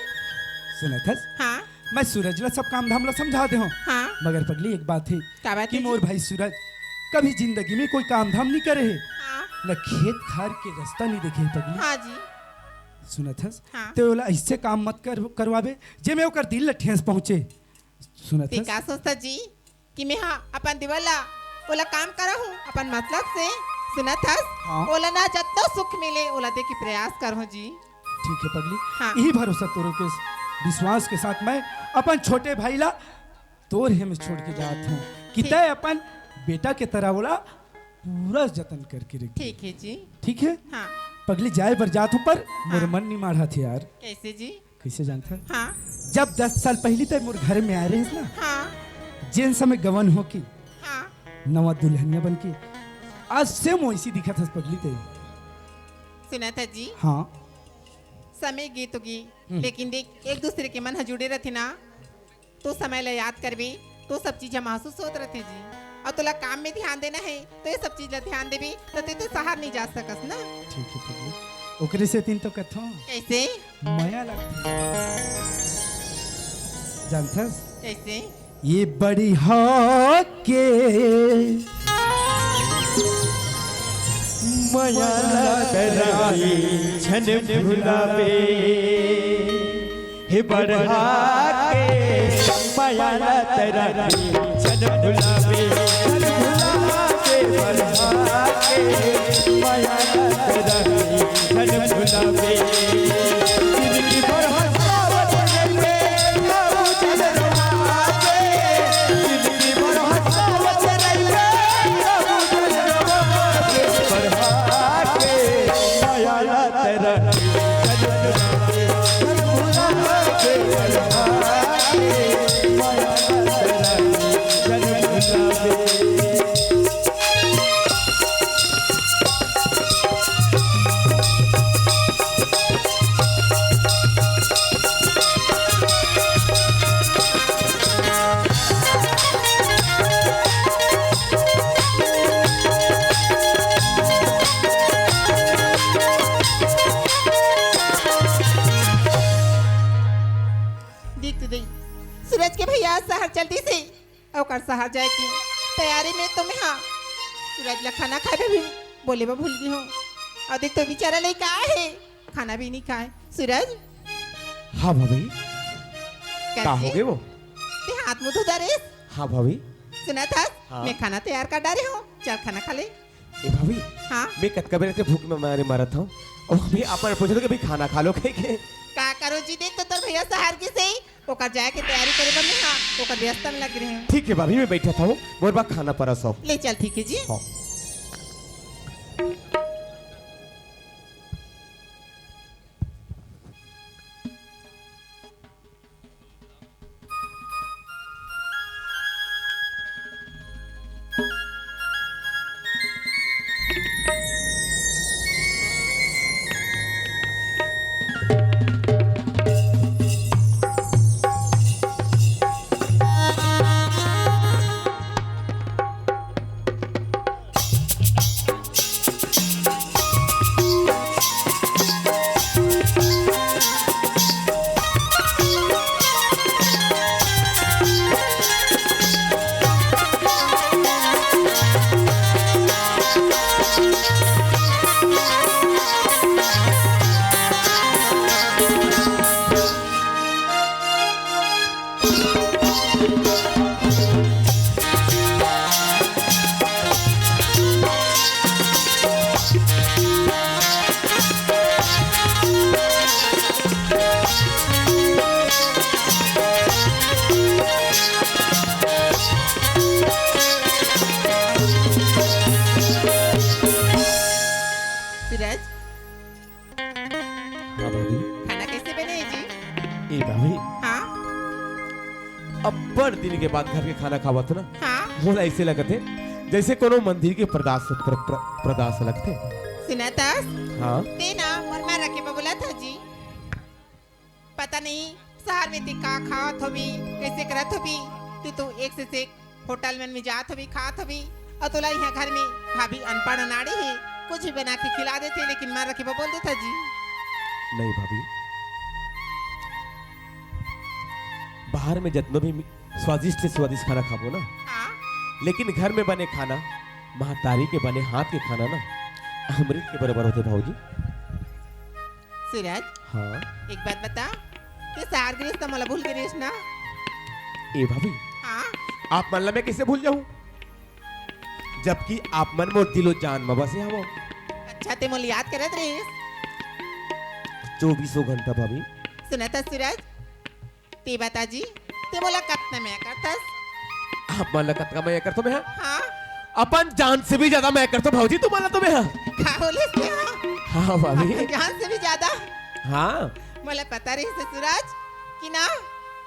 सुनत हस? हाँ। मैं सूरज ला सब काम धाम ला समझा दे हूँ। हाँ। मगर पगली एक बात है का बात कि है जी? मोर भाई सूरज कभी जिंदगी में कोई काम धाम नहीं करे है। हाँ। न खेत खार के रास्ता नहीं देखे है पगली। हाँ जी। सुनत हस? हाँ। ते ओला ऐसे काम मत कर, करवाबे, जे में ओकर दिल ला ठेस पहुँचे। सुनत ते हस? का सोचत जी कि मैं हा अपन देवर ला ओला काम करहूँ अपन मतलब से? सुनत हस? हाँ। ओला ना जत्तो सुख मिले, ओला दे के प्रयास करहूँ जी। ठीक है पगली, हाँ। यही भरोसा तोरो के विश्वास के साथ मैं अपन छोटे भाई ला तोर हे में छोड़ के जात हूँ कि ठीक। तय अपन बेटा के तरह ओला पूरा जतन करके रख। ठीक है जी। ठीक है? हाँ। पगली जाए बर जात हूँ पर मोर हाँ। मन नहीं माढ़त हे यार। कैसे जी? कैसे जानत हस? हाँ। जब दस साल पहली तय मोर घर में आए रहेस ना, हाँ। जेन समय गवन होके हाँ। नवा दुल्हनिया बन के, आज same वैसी दिखत हस पगली तय। सुनत हस जी? हाँ। समय गे तो गे, हम्म। लेकिन देख, एक दूसरे के मन ह जुड़े रथे ना, तो समय ला याद करबे, तो सब चीज ह महसूस होत रथे जी। अउ तोला काम में ध्यान देना है, तो ये सब चीज ला ध्यान देबे, तो ते तो शहर नहीं जा सकस ना। ठीक है पगली, ओकरे सेती तो कथों। कैसे? मया लगथे। जानथस? कैसे? ये बढ़िया के मया लगथे रानी छन भुलावे। हे बढ़ा के मया लगथे रानी छन भुलावे। छन भुला के बढ़ा के मया लगथे रानी छन भुलावे। जिंदगी भर हंसावत रहिबे, बाबू चंद्रमा के। जिंदगी भर हंसावत रहिबे, बाबू चंद्रमा के। बढ़ा के मया लगथे रानी छन भुलावे। छन भुला के बढ़ा के मया लगथे रानी छन भुलावे। ओकर शहर जाए के तैयारी में तो मैं, हाँ, सूरज ला खाना खाए बर भी बोले बर भूल गे हों। अउ देख तो बेचारा लइका आए हे, खाना भी नहीं खाए। सूरज, हाँ भाभी। का कैसे? हो गे वो? ते हाथ मुंह धो डारेस? हाँ भाभी। सुनत हस, हाँ। मैं खाना तैयार कर डारे हों, चल खाना खा ले। ए भाभी, हाँ। मैं कतका बेर से भूख में मारे मरत हूँ। अउ अभी आप मन पूछत हो कि अभी खाना खा लो कहिके। का करो जी, देख तो तोर भैया शहर गिस हे, ओकर जाए के तैयारी करे बर मैं, हाँ, ओकर व्यवस्था में लग रहे हूँ। ठीक है भाभी, मैं बैठत हूँ, मोर बर खाना परसो। ले चल, ठीक है जी। हाँ। सूरज, हाँ भाभी। खाना कैसे बने हे जी? ए भाभी। हाँ। अब्बड़ दिन के बाद घर के खाना खावत ना। हाँ। मोला ऐसे लगत हे जैसे कोनो मंदिर के प्रदास प्र, प्र, प्रदास लगथे। सुनत हस? हाँ। ते ना मोर मान रखे बर बोलत हस जी। पता नहीं शहर में ते का खावत होबे, कैसे करत होबे, ते तो एक से, से एक होटल मन में जात होबे, खात होबे, अउ तोला इहाँ घर में भाभी अनपढ़ अनाड़ी हे, कुछ भी बना के खिला देथे, लेकिन मान रखे बर बोल देथस जी। नहीं भाभी, बाहर में जतनो भी स्वादिष्ट से स्वादिष्ट खाना खाबो ना, हाँ। लेकिन घर में बने खाना, महतारी के बने हाथ के खाना ना, अमृत के बराबर होथे भाऊजी। सूरज, हाँ। एक बात बता, ते शहर गे रहिस त मोला भूल गे रहिस ना? ए भाभी, हाँ? आप मन ला मैं कैसे भूल जाऊं, जबकि आप मन मोर दिलो जान म बसे हवव। अच्छा, ते मोला याद करत रहिस? चौबीसों घंटा भाभी। सुनत हस सूरज, ते बता जी, ते मोला कतना मया करथस? आप मन ला कतका मया करथों मैं, हाँ? हाँ। अपन जान से भी ज्यादा मया करथों भाऊजी, तुमन ला तो मैं, हाँ। का बोले से, हाँ? हाँ, भाभी। अपन जान से भी ज्यादा? हाँ। मोला पता रहिस हे सूरज कि ना,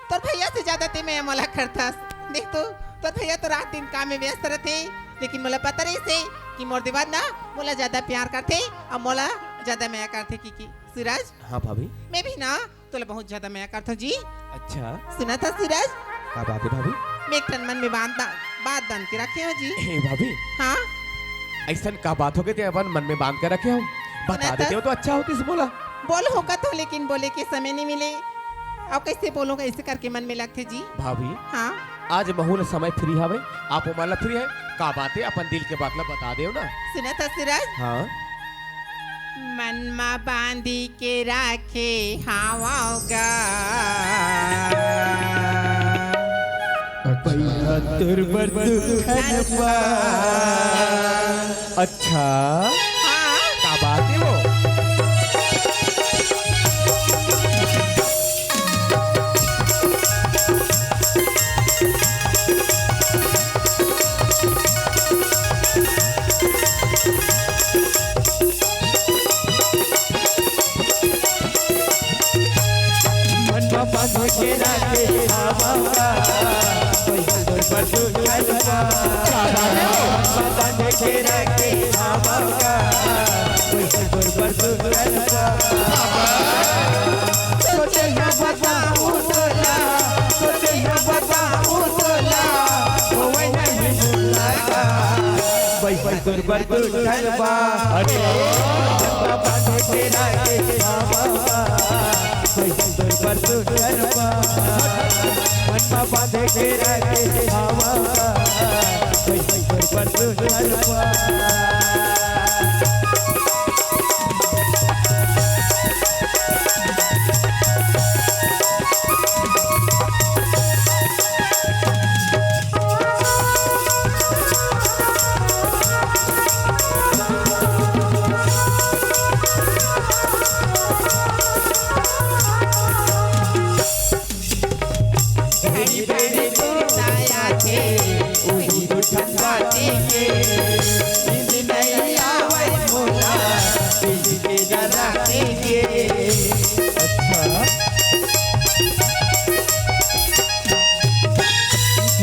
तोर भैया से ज्यादा ते मया मोला करथस। देख तो, तोर भैया तो रात दिन काम में व्यस्त रहिथे, लेकिन मोला पता रहिस हे कि मोर देवर ना मोला ज्यादा प्यार करथे अउ मोला ज्यादा मया करथे, कि, कि सूरज। हाँ, भाभी। मैं भी ना तोला बहुत ज्यादा मया करथों जी। अच्छा। सुनत हस सूरज? का बात हे भाभी? मैं एक ठन मन में बांध, बात बांध के रखे हों जी। ए भाभी। हाँ? अइसन का बात होगे ते अपन मन में बांध के रखे हव? बता देते हो तो अच्छा होतिस मोला। बोल हों कथों, लेकिन बोले के समय नहीं मिले। अब कैसे बोलों, ऐसे करके मन में लगथे जी। भाभी। हाँ? आज महू ला समय free हवे, आप मन ला free हे, का बात हे, अपन दिल के बात ला बता देव ना। सुनत हस सूरज? हाँ। मन म बांधी के राखे हावव गा। अच्छा। हाँ। का बात हे वो? तोर बर तू ठन बा। अरे। मन मा बांधे के राखे हवा। कइसे तोर बर तू ठन बा। मन मा बांधे के राखे हवा। कइसे तोर बर तू ठन बा। घड़ी घड़ी सुरता आथे, उही दू ठन बाती के। नींद नइ आवय मोला, बिजली के डराते के। अच्छा।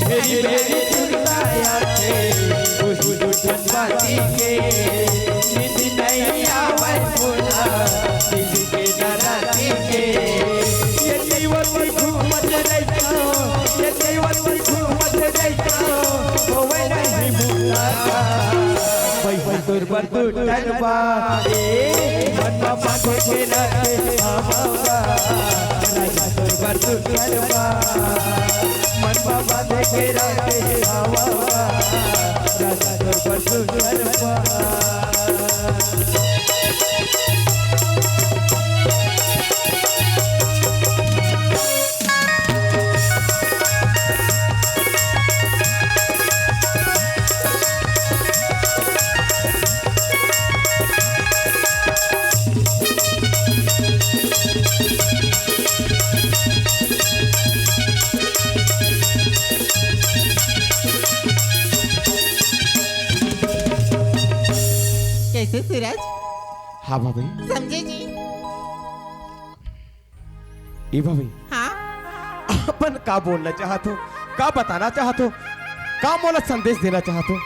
भेरी भेरी सुरता आथे, उही दू ठन बाती के। नींद नइ आवय मोला, बिजली के डराते के। ये कई वक्त घूमत रहिथों, ये कई वक्त घूमत रहिथों, होवय नहीं मुलाकात। वही तोर बर तू ठन बा। ए, मन मा बांधे के राखे हवा। राजा तोर बर तू ठन बा। मन मा बांधे के राखे हवा। राजा तोर बर तू ठन बा। कइसे सूरज? हाँ भाभी। समझे जी? ए भाभी। हाँ? अपन का बोलना चाहत हो, का बताना चाहत हो, का मोला संदेश देना चाहत हो,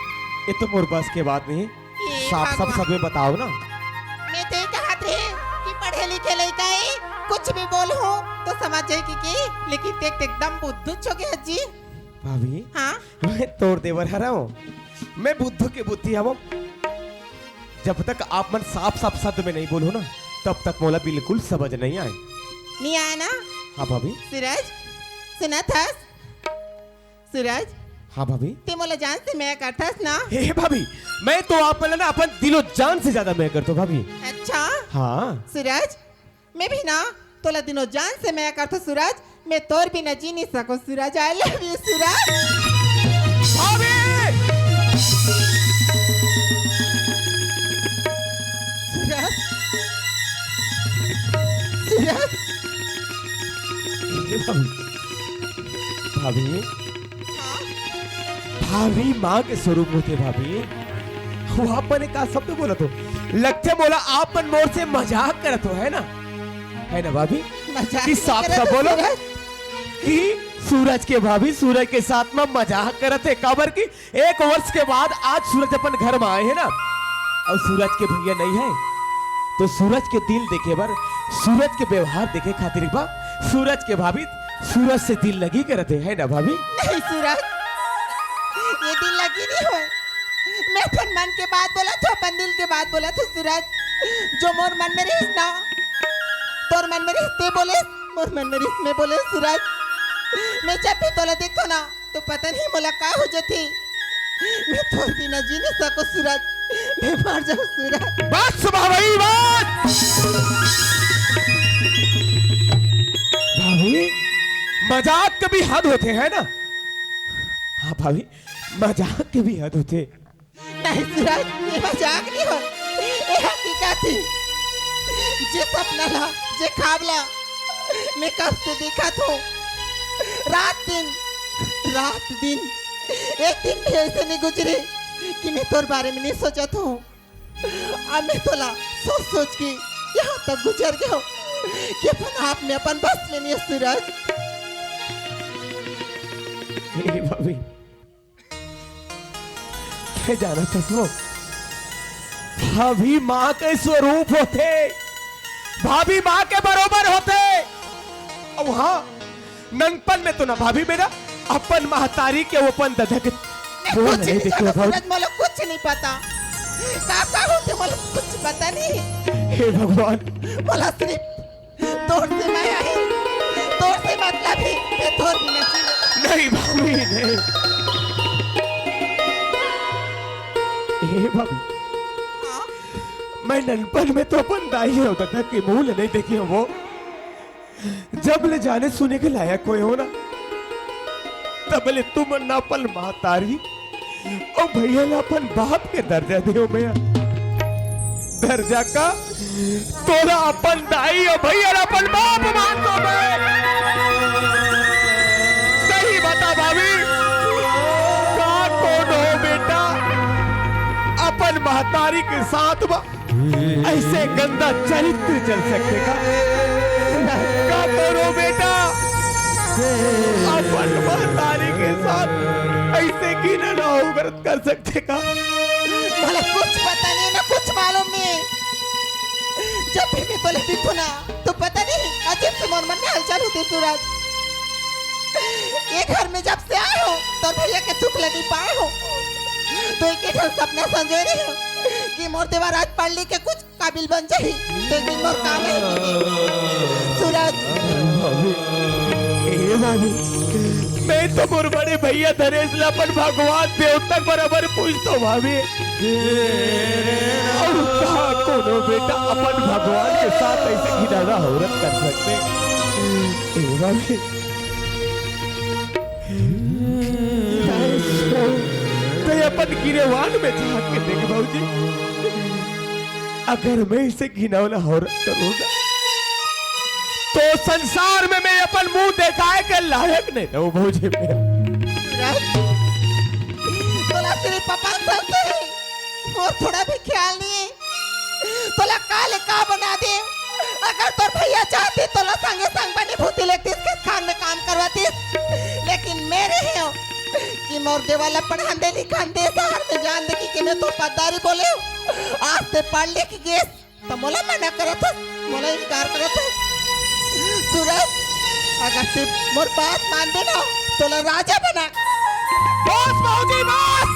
ये तो मोर बस के बात नहीं। हे साफ साफ भगवान। सब में बताओ ना। मैं तो ये कहत रहे कि पढ़े लिखे लइका हे, कुछ भी बोलहूँ तो समझ जाही कि, कि, लेकिन ते, ते एकदम बुद्धू हो गे हस जी। भाभी, हाँ? मैं तोर देवर हरंव, मैं बुद्धू के बुद्धि हवंव। जब तक आप मन साफ साफ शब्द में नहीं बोलहू ना, तब तक मोला बिल्कुल समझ नहीं आए। नहीं आए ना? हाँ भाभी। सूरज, सुनत हस? सूरज। हाँ भाभी। ते मोला जान से मया करथस ना? हे भाभी, मैं तो आप मन ला ना अपन दिलो जान से ज्यादा मया करथों भाभी। अच्छा? हाँ। सूरज, मैं भी ना तोला दिनो जान से मया करथों सूरज, मैं तोर बिना जी नहीं सकों सूरज, I love you सूरज। भाभी! सूरज, सूरज। हे भाभी, भाभी, हाँ? भाभी माँ के स्वरूप होथे भाभी। वो आप मन का शब्द बोलत हो, लगथे मोला आप मन मोर से मजाक करत हो, है ना? है ना भाभी? मजाक कि नहीं साफ करत साफ हो बोलो सूरज। कि सूरज के भाभी सूरज के साथ में मजाक करत हे, काबर कि एक वर्ष के बाद आज सूरज अपन घर में आए हे ना, अउ सूरज के भैया नहीं है, तो सूरज के दिल देखे बर, सूरज के व्यवहार देखे खातिर एक बार सूरज के भाभी सूरज से दिल लगी करत हे, है ना भाभी? नहीं सूरज, ये दिल लगी नहीं होय। मैं अपन मन के बात बोलत हों, अपन दिल के बात बोलत हों सूरज। जो मोर मन में रहिस ना, तोर मन में रहिस ते बोलेस, मोर मन में रहिस मैं बोलेंव सूरज। मैं जब भी तोला देखथों ना, तो पता नहीं मोला का हो जाथे। मैं तोर बिना जी नहीं सकों सूरज, मैं मर जाहूँ सूरज। बस भाभी, बस। भाभी, मजाक के भी हद होथे, है ना? हाँ भाभी, मजाक के भी हद होथे। नहीं सूरज, ये मजाक नहीं होय, ये हकीकत हे। जे सपना ला, जे ख्वाब ला मैं कब से देखत हों, रात दिन, रात दिन, एक दिन भी अइसे नहीं गुजरे कि मैं तोर बारे में नहीं सोचत हों। अब मैं तोला सोच सोच के यहाँ तक गुजर गे हों कि अपन आप में अपन बस में नहीं हों सूरज। हे भाभी, ते जानत हस वो, भाभी माँ के स्वरूप होथे, भाभी माँ के बरोबर होथे। अउ हाँ, ननपन में तो ना भाभी मेरा अपन महतारी के, वो अपन ददा के मैं कुछ नहीं जानत हों सूरज, मोला कुछ नहीं पता। का का होथे, मोला कुछ पता नहीं। हे भगवान, मोला सिर्फ तोर से मया हे, तोर से मतलब हे, मैं तोर बिना जी नहीं भाभी, नहीं। हे भाभी, हाँ? मैं ननपन में तो अपन दाई अउ ददा के मुंह ल नहीं देखे हंव। जब ले जाने सुने के लायक होए हंव ना, तब ले तुमन ना अपन महतारी अउ भैया ला अपन बाप के दर्जा देव भैया। दर्जा का? तोला अपन दाई अउ भैया ला अपन बाप मानथंव मैं। सही बता भाभी, का कोनो बेटा अपन महतारी के साथ म अइसे गंदा चरित्र चल सकथे का? का कोनो बेटा अपन महतारी के साथ अइसे घिनौना हरकत कर सकथे का? मोला कुछ पता नहीं ना, कुछ मालूम नहीं। जब भी मैं तोला दिखथंव ना, तो पता नहीं अजीब से मोर मन में हलचल होथे सूरज। ये घर में जब से आए हंव, तोर भैया के सुख ल नहीं पाए हंव। तो एक ठन सपना संजोए रहेंव कि मोर देवर आज पढ़ लिख के कुछ काबिल बन जाही, तो एक दिन मोर काम आही। सूरज। भाभी, ए भाभी, मैं तो मोर बड़े भैया धनेश ला अपन भगवान देवता के बराबर पूजथंव भाभी। अउ का कोनो बेटा अपन भगवान के साथ अइसे घिनौना हरकत कर सकथे? ए भाभी, तैं अपन गिरेबान में झांक के देख भौजी, अगर मैं अइसे घिनौना हरकत करहूं ना, तो संसार में मैं अपन मुंह देखाए के लायक नहीं रहूं भौजी मैं। सूरज, तोला सिर्फ अपन संशय हे, मोर थोड़ा भी ख्याल नहीं हे। तोला का ले का बना दे? अगर तोर भैया चाहतिस, तोला संगे संग बनी भूती लेतिस, खेत खार में काम करवातिस। लेकिन मैं रहेंव कि मोर देवर ला पढ़ान दे, लिखान दे, शहर में जान दे कि मैं तोर पद्दारी बोलेंव। आज तैं पढ़ लिख गेस, त मोला मना करत हस, मोला इनकार करत हस। सूरज, अगर तैं मोर बात मानबे ना, तोला राजा बना। बस भौजी, बस।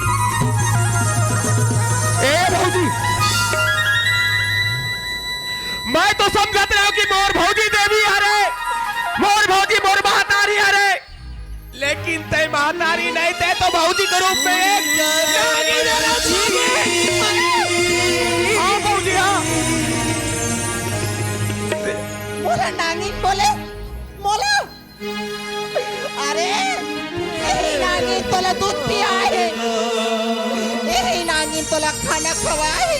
ए भौजी, मैं तो समझत रहेंव कि मोर भौजी देवी हरे, मोर भौजी मोर महतारी हरे, लेकिन तैं महतारी नहीं, तैं तो भौजी के रूप में एक नागिन हरस। हाँ भौजी, हाँ। मोला नागिन बोले, मोला अरे, एही नागिन तोला दूध पियाए हे, एही नागिन तोला खाना खवाए हे,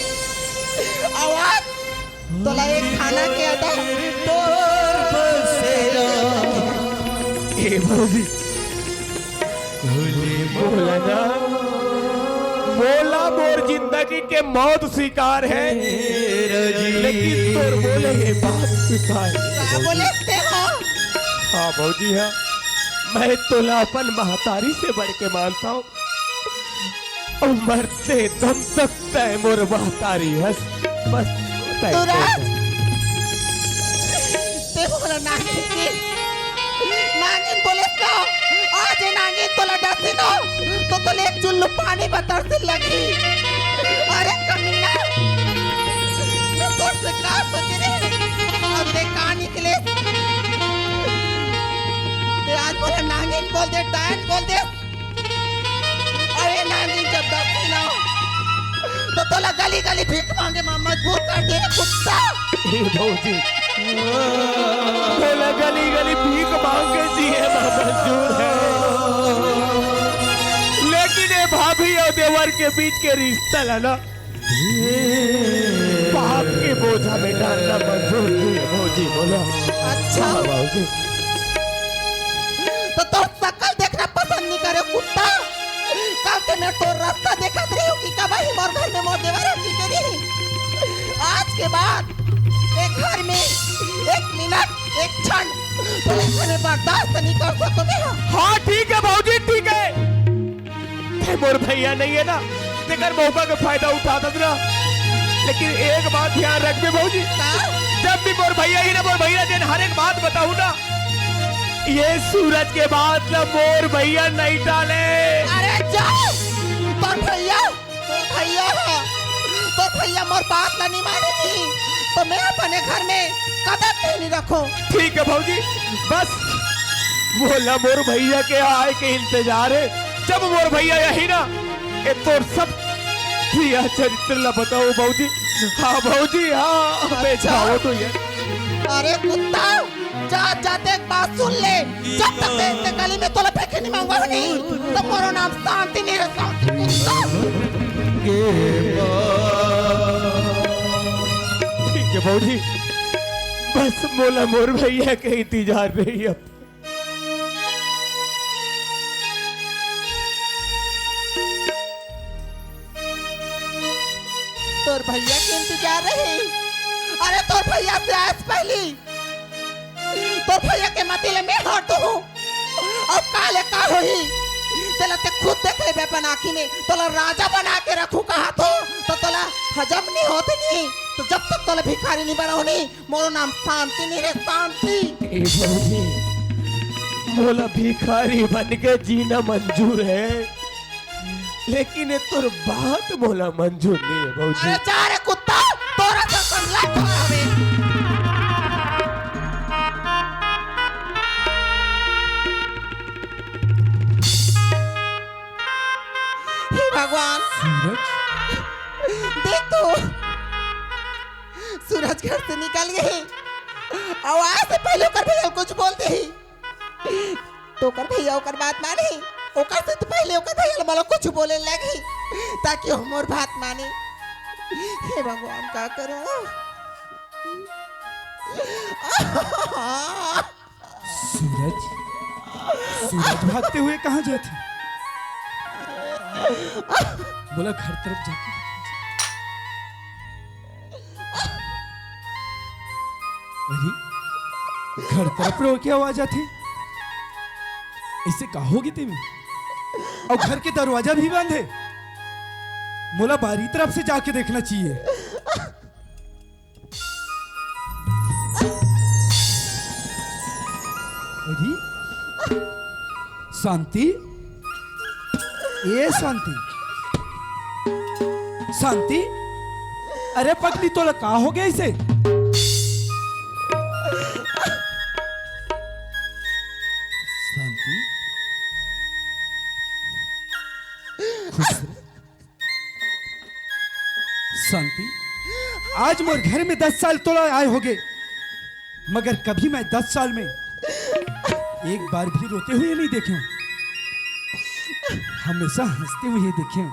अउ आज तोला एक खाना के अदा। ए भौजी, मोला ना, मोला मोर जिंदगी के मौत स्वीकार हे, लेकिन तोर बोले हे बात स्वीकार। का बोले ते हो? हाँ भौजी, हाँ, मैं तोला अपन महतारी से बढ़ के मानथंव। अउ मरते दम तक तैं मोर महतारी हस, बस तैं सूरज, तैं मोला नागिन के नागिन बोलेस ना, आज ये नागिन तोला डसही ना, तो तोला एक चुल्लू पानी बर तरसे लगही। अरे कमीना, मैं तोर से का सोचे रहेंव, अउ तैं का निकलेस? तैं आज मोला नागिन बोल दे, डायन बोल दे। अरे नागिन जब डसही ना, तो तोला गली गली भीख मांगे मा मजबूर कर दे कुत्ता। ए भौजी, तोला गली गली भीख मांग के जिए मा मजबूर हे। लेकिन ए भाभी अउ देवर के बीच के रिश्ता ला ना पाप के बोझा में डालना मंजूर नहीं हे भौजी, बोला। अच्छा। हाँ भौजी। तो तोर सकल देखना पसंद नहीं करे कुत्ता। काल से मैं तोर रास्ता देखत रहेंव कि कब ही मोर घर में मोर देवर की के नहीं। आज के बाद एक घर में एक मिनट, एक क्षण तोर से मैं बर्दाश्त नहीं कर सकंव मैं। हाँ ठीक हे भौजी, ठीक हे। तैं मोर भैया नहीं हे ना, तेकर मौका के फायदा उठाथस ना। लेकिन एक बात ध्यान रखबे भौजी, का? जब भी मोर भैया ही ना, मोर भैया जेन हर एक बात बताहूं ना, ये सूरज के बात ला मोर भैया नहीं टाले। अरे जा, तोर भैया, तोर भैया हे, तोर भैया मोर बात ला नहीं माने नहीं, तो मैं अपने घर में कदम भी नहीं रखो। ठीक है भौजी, बस मोला मोर भैया के आए के इंतजार है। जब मोर भैया यही ना, ये तोर सब प्रिया चरित्र ला बताओ भौजी। हाँ भौजी, हाँ, मैं अच्छा। जाओ तो ये। अरे कुत्ता, जात जात एक बात सुन ले, जब तक मैं इतने गली में तोला फेंके नहीं मांगूंगा नहीं, तो मोरो नाम शांति नहीं रहे, शांति कुत्ता। ठीक है भौजी, बस मोला मोर भैया के इंतजार रही अब। तोर भैया के इंतजार रही। अरे तोर भैया से आए से पहली तोर भैया के मती ले मैं हट हूँ। अब काले का होही, तेला ते खुद देख लेबे अपन आँखी में। तोला राजा बना के रखू कहा तो, तो तोला हजम नहीं होते नहीं। तो जब तक तोला भिखारी नहीं बनाओ नहीं, मोरो नाम शांति नहीं रे, शांति। ए भौजी, मोला भिखारी बन के जीना मंजूर है, लेकिन ये तोर बात मोला मंजूर नहीं है भौजी। अरे जा रे कुत्ता, तोरा तो संगला हवे। हे भगवान, सूरज? देख तो, सूरज घर से निकल गए, अउ आए से पहले ओकर भैया कुछ बोल दे ही। तो ओकर भैया ओकर बात माने, ओकर से तो पहले ओकर भैया मोला कुछ बोले लगी, ताकि हम मोर बात माने। हे भगवान, का करो? सूरज, सूरज भागते हुए कहाँ जाते? बोला, घर तरफ जाके। अरे, घर तरफ रो के आवाज आथे। ऐसे का होगे तेमे? और घर के दरवाजा भी बंद है। मोला बारी तरफ से जाके देखना चाहिए। अरे, शांति, ए शांति, शांति, अरे पगली, तोला का हो गया इसे? शांति, खुश रह। शांति, आज मोर घर में दस साल तोला आए होगे, मगर कभी मैं दस साल में एक बार भी रोते हुए नहीं देखे हूँ। हमेशा हंसते हुए देखे हूँ,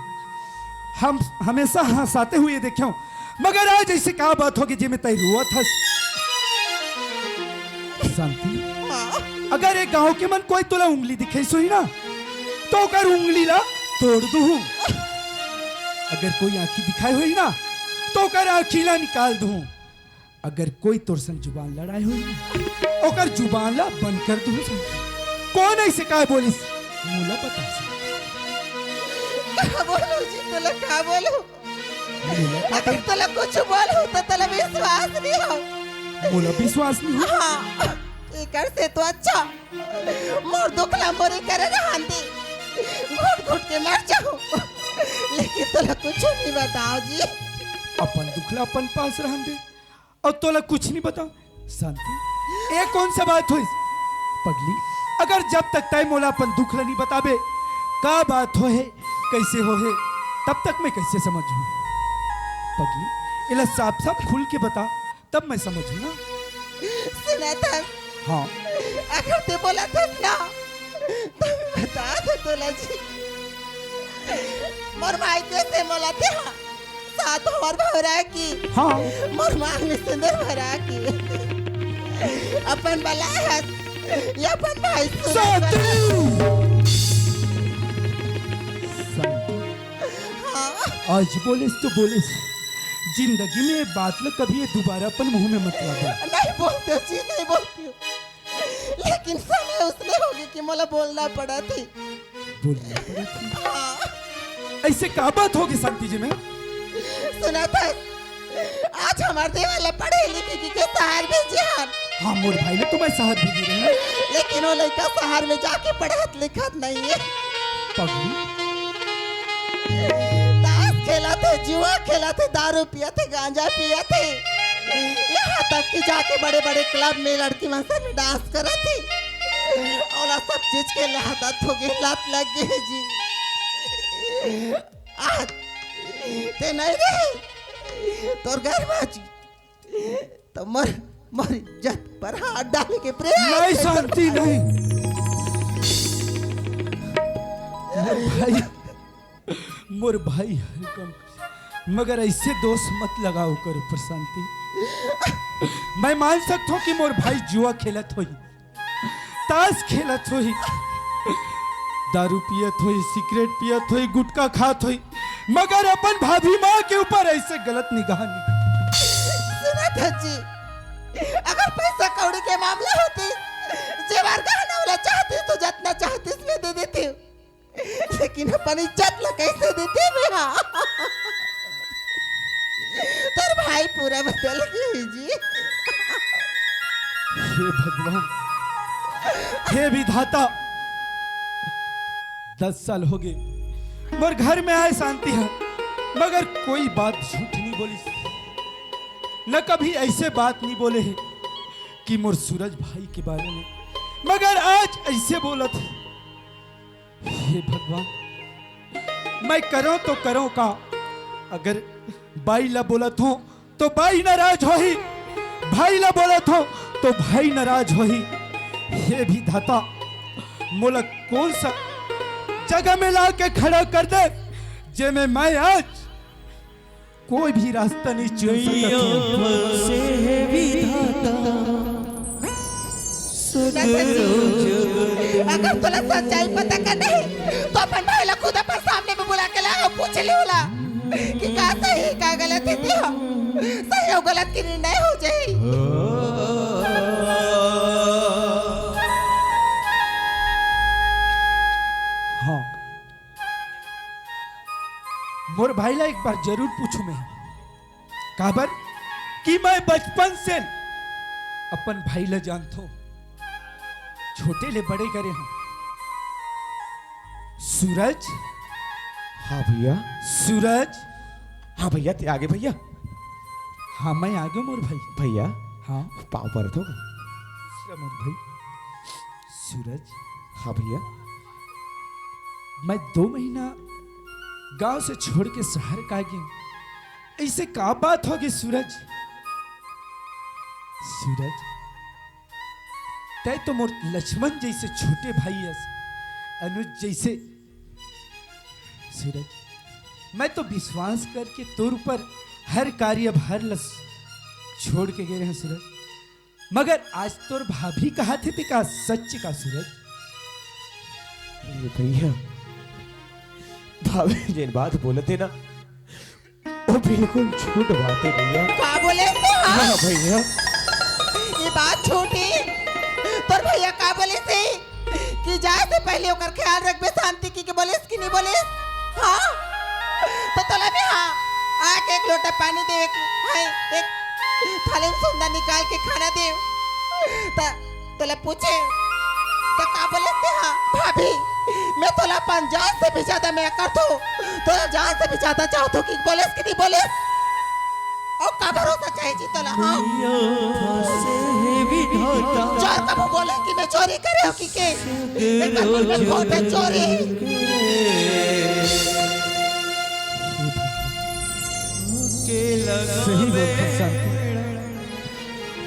हम हमेशा हंसाते हुए देखे हूँ, मगर आज ऐसे का बात होगे जेमे तै रोवत हस? शांति, हाँ। अगर एक गांव के मन कोई तोला उंगली दिखाइस होही ना, तो ओकर उंगली ला तोड़ दूहूं। अगर कोई आंखी दिखाए होही ना, तो ओकर आंखी ला निकाल दूहूं। अगर कोई तोर संग जुबान लड़ाए होही ना, ओकर जुबान ला बंद कर दूहूं। शांति, कौन ऐसे का बोलिस? मोला बता। का बोलूं जी, तोला का बोलूं? अगर तोला कुछ बोलूं तो तोला विश्वास नहीं हो। मोला विश्वास नहीं हो? हाँ, एकर से तो अच्छा मोर दुख ला मोरे करे रहन दे, घुट घुट के मर जाऊं, लेकिन तोला कुछ नहीं बताओ जी। अपन दुख ला अपन पास रहन दे। अउ तोला कुछ नहीं बताओ। शांति, ए कौन सा बात होइस? पगली, अगर जब तक तै मोला अपन दुख ला नहीं बताबे, का बात होहे, कैसे होहे, तब तक मैं कैसे समझूं? पगली, एला साफ साफ खुल के बता, तब मैं समझूं ना। सुनत हस? हाँ। अगर ते बोलत हस ना, तो मैं बता दे तोला जी। मोर माई के से मोला ते हा सात हमार भौरा की। हाँ। मोर मांग में सिंदूर भरा की। अपन बलाय हस, ये अपन भाई सूरज शांति! बलाय। शांति। हाँ। आज बोलिस तो बोलिस, जिंदगी में ये बात ल कभी ये दोबारा अपन मुंह में मत लाबे। नहीं बोलते जी, नहीं बोलते। लेकिन समय उसने होगे कि मोला बोलना पड़ा थी। बोलना पड़ा थी? हाँ। ऐसे का बात होगे शांति जी में? सुनत हस, आज हमार देवर ला पढ़े लिखे के, के शहर भेजे हन। हाँ, मोर भाई ला तो मैं शहर भेजे रहेंव। लेकिन वो लइका शहर में जाके पढ़त लिखत नहीं है। पगली। ताश खेला ते जुआ खेलत हे, दारू पियत हे, गांजा पियत हे, यहाँ तक कि जाके बड़े-बड़े क्लब में लड़की मन संग डांस करत हे। ओला सब चीज के आदत हो गे, लत लग गे हे जी। आज ते नहीं रहे, तोर घर में आज त मोर, मोर इज्जत पर हाथ डाले के प्रयास नहीं, शांति नहीं। मोर भाई, मोर भाई हर कम, मगर ऐसे दोष मत लगाओ कर ऊपर, शांति। मैं मान सकता हूँ कि मोर भाई जुआ खेलत होही, ताश खेलत होही, दारू पियत होही, सिगरेट पियत होही, गुटखा खात होही, मगर अपन भाभी माँ के ऊपर ऐसे गलत निगाह नहीं। सुना था जी, अगर पैसा कौड़ी के मामला होती, जेवर गहना वाला चाहती तो जितना चाहती मैं दे देती, लेकिन अपन इज्जत ला कैसे देती मैं? हाँ, तोर भाई पूरा बदल गए जी। हे भगवान, हे विधाता, दस साल हो गए मोर घर में आए शांति है, मगर कोई बात झूठ नहीं बोली, न कभी ऐसे बात नहीं बोले है कि मोर सूरज भाई के बारे में, मगर आज ऐसे बोलत है। हे भगवान, मैं करो तो करो का? अगर बाई ला बोलत हो तो बाई नाराज होही, भाई ला बोलत हो तो भाई नाराज होही। हे विधाता, मोला कौन सा जगह में ला के खड़ा कर दे, जे में मैं आज कोई भी रास्ता नहीं चुन सकत हूँ। अगर तोला सच्चाई पता करना है, तो अपन भाई ला खुद अपन सामने में बुला के ला, पूछ ले ओला कि का सही, का गलत है, ते हो। सही और गलत के निर्णय हो जाए। हाँ, मोर भाई ला एक बार जरूर पूछूं मैं, काबर कि मैं बचपन से अपन भाई ला जानथों, छोटे ले बड़े करे हूँ। सूरज। हाँ भैया। सूरज। हाँ भैया, ते आगे भैया। हाँ, मैं आगे मोर भाई। भैया। हाँ। पाँव परत हों। दूसरा मोर भाई। सूरज। हाँ भैया। मैं दो महीना गांव से छोड़ के शहर का गया, ऐसे का बात होगी सूरज? सूरज, तै तो मोर लक्ष्मण जैसे छोटे भाई अस, अनुज जैसे। सूरज, मैं तो विश्वास करके तोर ऊपर हर कार्य भार ल छोड़ के गए रहे सूरज, मगर आज तोर भाभी कहा थे, ते का सच का सूरज? अरे भैया, भाभी जेन बात बोलत हे ना, वो बिल्कुल झूठ बात है भैया। का बोले तो, हाँ? हाँ भैया। ये बात झूठ है। तोर भैया का बोले से कि जाए से पहले ओकर ख्याल रखबे शांति की, के बोलिस कि नहीं बोलिस? हाँ? तो तोला भी हाँ, आके एक लोटा पानी दे, एक, हाँ, एक थाली में सोंदा निकाल के खाना दे। त तोला पूछे, त का बोले ते? हाँ, भाभी, मैं तोला अपन जान से भी ज्यादा मैं करथो, तोला जान से भी ज्यादा चाहथो कि बोलेस कि नहीं बोलेस? और का भरोसा चाहे जी तोला, हाँ? चोर कभू बोले कि मैं चोरी करे हो कि के? एक बार बोल, मैं बहुत है चोरी। सही बोल शांति।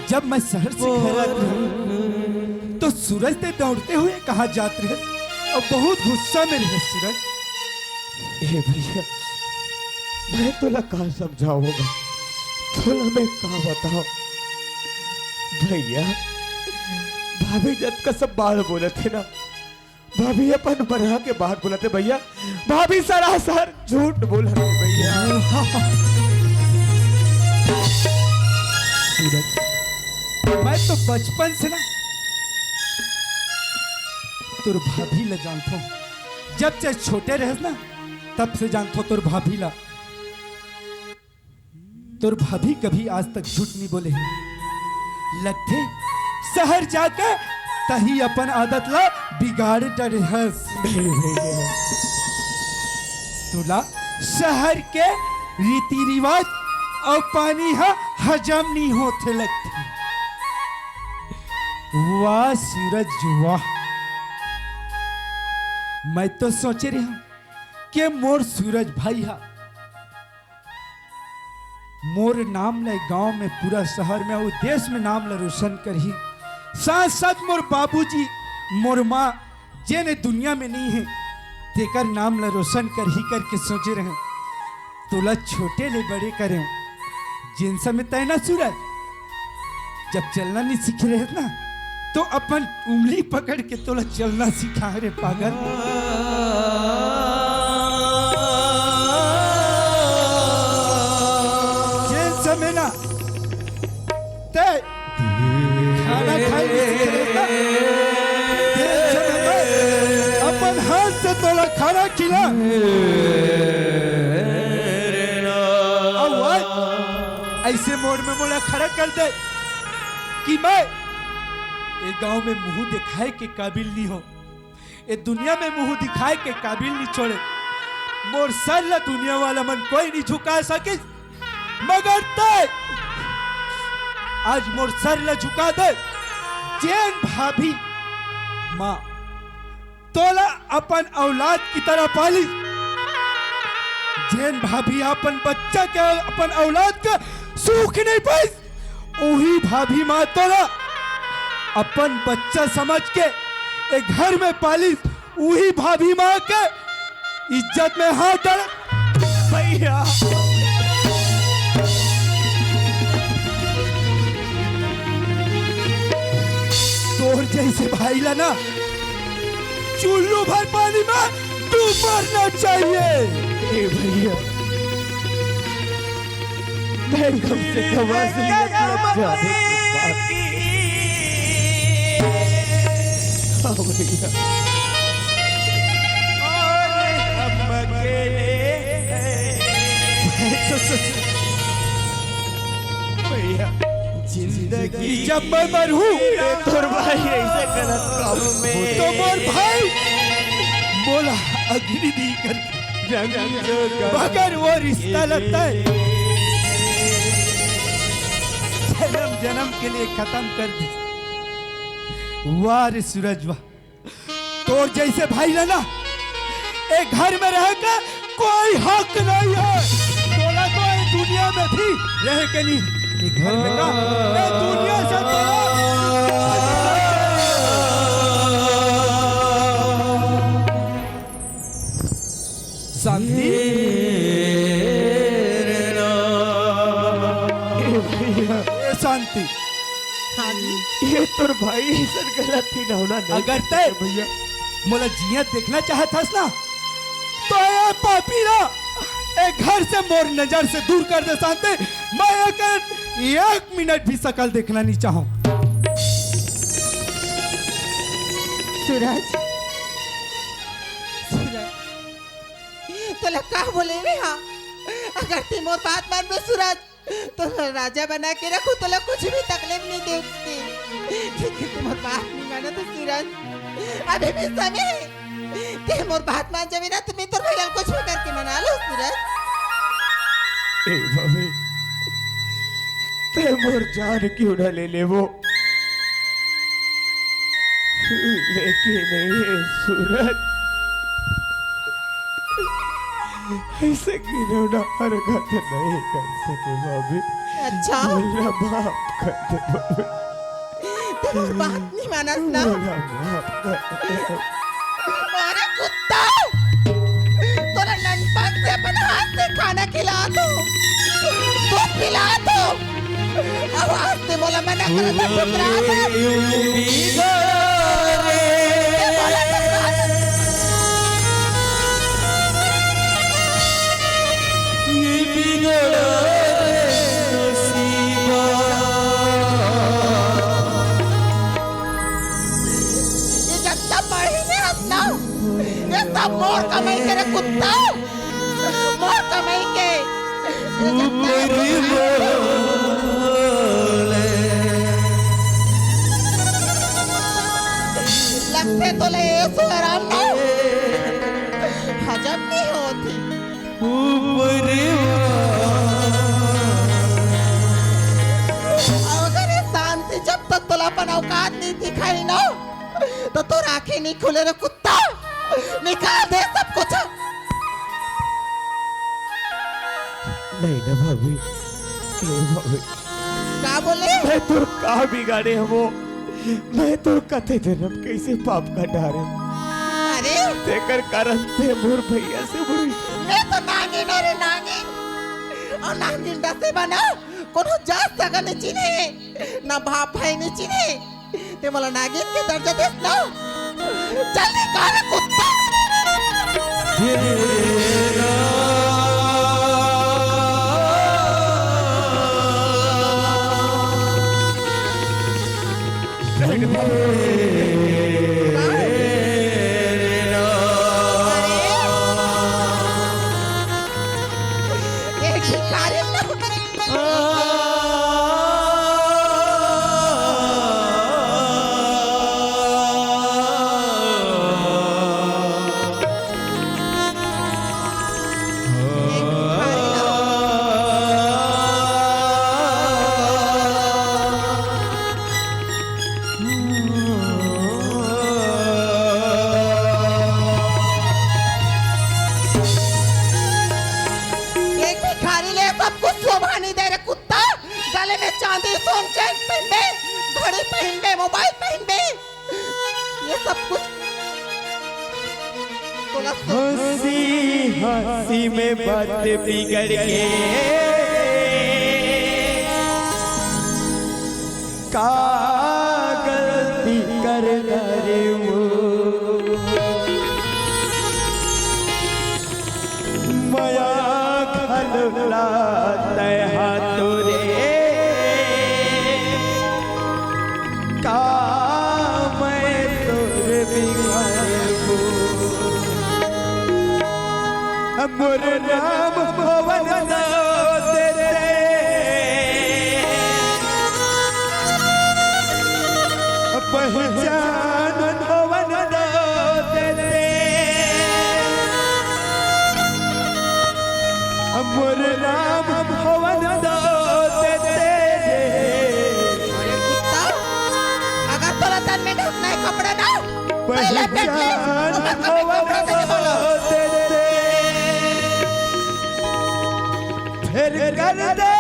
जब मैं शहर से घर आत रहें, तो सूरज ते दौड़ते हुए कहाँ जात रहे और बहुत गुस्सा में रहे सूरज। ए भैया, मैं तोला का समझाऊंगा, तोला मैं का बताऊं भैया। भाभी जतका सब बात बोलत हे ना, भाभी अपन बना के बात बोलत हे भैया, भाभी सरासर झूठ बोलत हे भैया। सूरज, मैं तो बचपन से ना तोर भाभी ला जानथों, जब से छोटे रहेस ना तब से जानथों तोर भाभी ला। तोर भाभी कभी आज तक झूठ नहीं बोले हे। लगथे शहर जाके तही अपन आदत ला बिगाड़ डरे हस। तोला शहर के रीति रिवाज अउ पानी ह हजम नइ होथे लगथे। वाह सूरज वाह, मैं तो सोचे रेहेंव कि मोर सूरज भाई ह मोर नाम ल गांव में, पूरा शहर में अउ देश में नाम ल रोशन करही। साथ साथ मोर बाबूजी, मोर माँ, जेन ए दुनिया में नइ हे, तेकर नाम ल रोशन करही करके सोचे रेहेंव। तोला छोटे ले बड़े करेंव। जेन समय तैं ना सूरज, जब चलना नइ सीखे रहेस ना, तो अपन उंगली पकड़ के तोला चलना सिखाएंव रे पागल। जेन समय ना तैं खाना खाए नइ सीखे रहेस ना, तेन समय मैं अपन हाथ से तोला खाना खिलाएंव। अउ आज अइसे मोड़ में मोला खड़ा कर दे कि मैं ए गांव में मुंह दिखाए के काबिल नइ हों, ए दुनिया में मुंह दिखाए के काबिल नइ छोड़ेंव। मोर सर ला दुनिया वाला मन कोई नइ झुका सकिस, मगर तैं आज मोर सर ला झुका दे। जेन भाभी माँ तोला अपन औलाद की तरह पालिस, जेन भाभी अपन बच्चा के, अपन औलाद के सुख नइ पाइस, उही भाभी माँ तोला अपन बच्चा समझ के ए घर में पालिस, उही भाभी माँ के इज्जत में हाथ डाल भैया। तोर जइसे भाई ला ना चुल्लू भर पानी में डूब मरना चाहिए। ए भैया, मैं कम से कम असलियत लग जाने के बाद। हाँ भैया। और हम अकेले हैं। मैं तो सच भैया, जिंदगी जब मैं मरूं, तोर भाई अइसे गलत काम में तो मोर भाई मोला अग्नि दी करके, मगर वो रिश्ता लगता है जन्म जन्म के लिए खत्म कर दे। वाह रे सूरज वाह, तोर जइसे भाई ला ना ए घर में रहे के कोई हक नइ हे। तोला तो ए दुनिया में भी रहे के नइ हे। ए घर में का, ए दुनिया से तोला शांति। ए भैया। ए शांति। हाँ जी। ए तोर भाई अइसन गलत ही ना होना नहीं अगर तैं भैया। मोला जियत देखना चाहत हस ना, तो ए पापी ला ए घर से मोर नजर से दूर कर दे शांति। मैं एकर एक मिनट भी शकल देखना नइ चाहंव। सूरज, सूरज, तोला का बोले रे हाँ? अगर तैं मोर बात मानबे सूरज, तोला राजा बना के रखहूं, तोला कुछ भी तकलीफ नइ देवंव। लेकिन तैं मोर बात नइ मानत हस सूरज, अभी भी समय हे। तैं मोर बात मान जाबे ना, त मैं तोर भैया ल कुछ भी करके मना लूं सूरज। ए भाभी, तैं मोर जान क्यों ना ले लेबो, लेकिन ए सूरज, अइसे घिनौना हरकत नहीं कर सके भाभी। अच्छा? मोला माफ कर दे भाभी। तैं मोर बात नइ मानस ना? मोला माफ कर दे। अरे कुत्ता! तोला ननपन से अपन हाथ से खाना खिलात हंव, दूध पिलात हंव, अउ आज तैं मोला मना करत हस, ठुकरात हस। तैं मोला ठुकरात हस। ये जतना पढ़े हस ना, ये सब मोर कमाई के रे कुत्ता, मोर कमाई के। लगथे तोला ए सुअराम ना हजम नइ होत हे। ऊपर अपन औकात नहीं दिखाई ना, तो तोर आँखें नहीं खुले रे कुत्ता। निकाल दे सब कुछ। नहीं ना भाभी, नहीं भाभी। का बोले? मैं तोर का बिगाड़े हवों? मैं तोर कते जनम कइसे पाप कर डारे? अरे, तेकर कारण ते मोर भैया से बुरी। मैं तो नागिन, अरे नागिन। अउ नागिन डसे बना, कोनो जात सगा नहीं चिन्हे, ना बाप भाई नहीं चिन्हे। ते मोला नागिन के दर्जा देस ना? चल निकाल रे कुत्ता। एक भिखारी ना। एक भिखारी ले सब कुछ शोभा नहीं दे रे कुत्ता। गले में चांदी सोन चेन पहनबे, घड़ी पहनबे, मोबाइल पहनबे, ये सब कुछ तोला शोभा हंसी हंसी में बात बिगड़ के का गलती कर डारे वो। मया घलो ला तय हाथों रे, का मैं तोर बिगाड़बो? मोर नाम भवन दो तेरे, पहचान भवन दो तेरे। मोर नाम भवन दो तेरे। अरे कुत्ता, अगर तोला तन में ढकना है कपड़ा ना, पहले पेट ले, पहचान ओकर बाद कपड़ा भवन दे दे बोलो। दो तेरे। फिर कर दे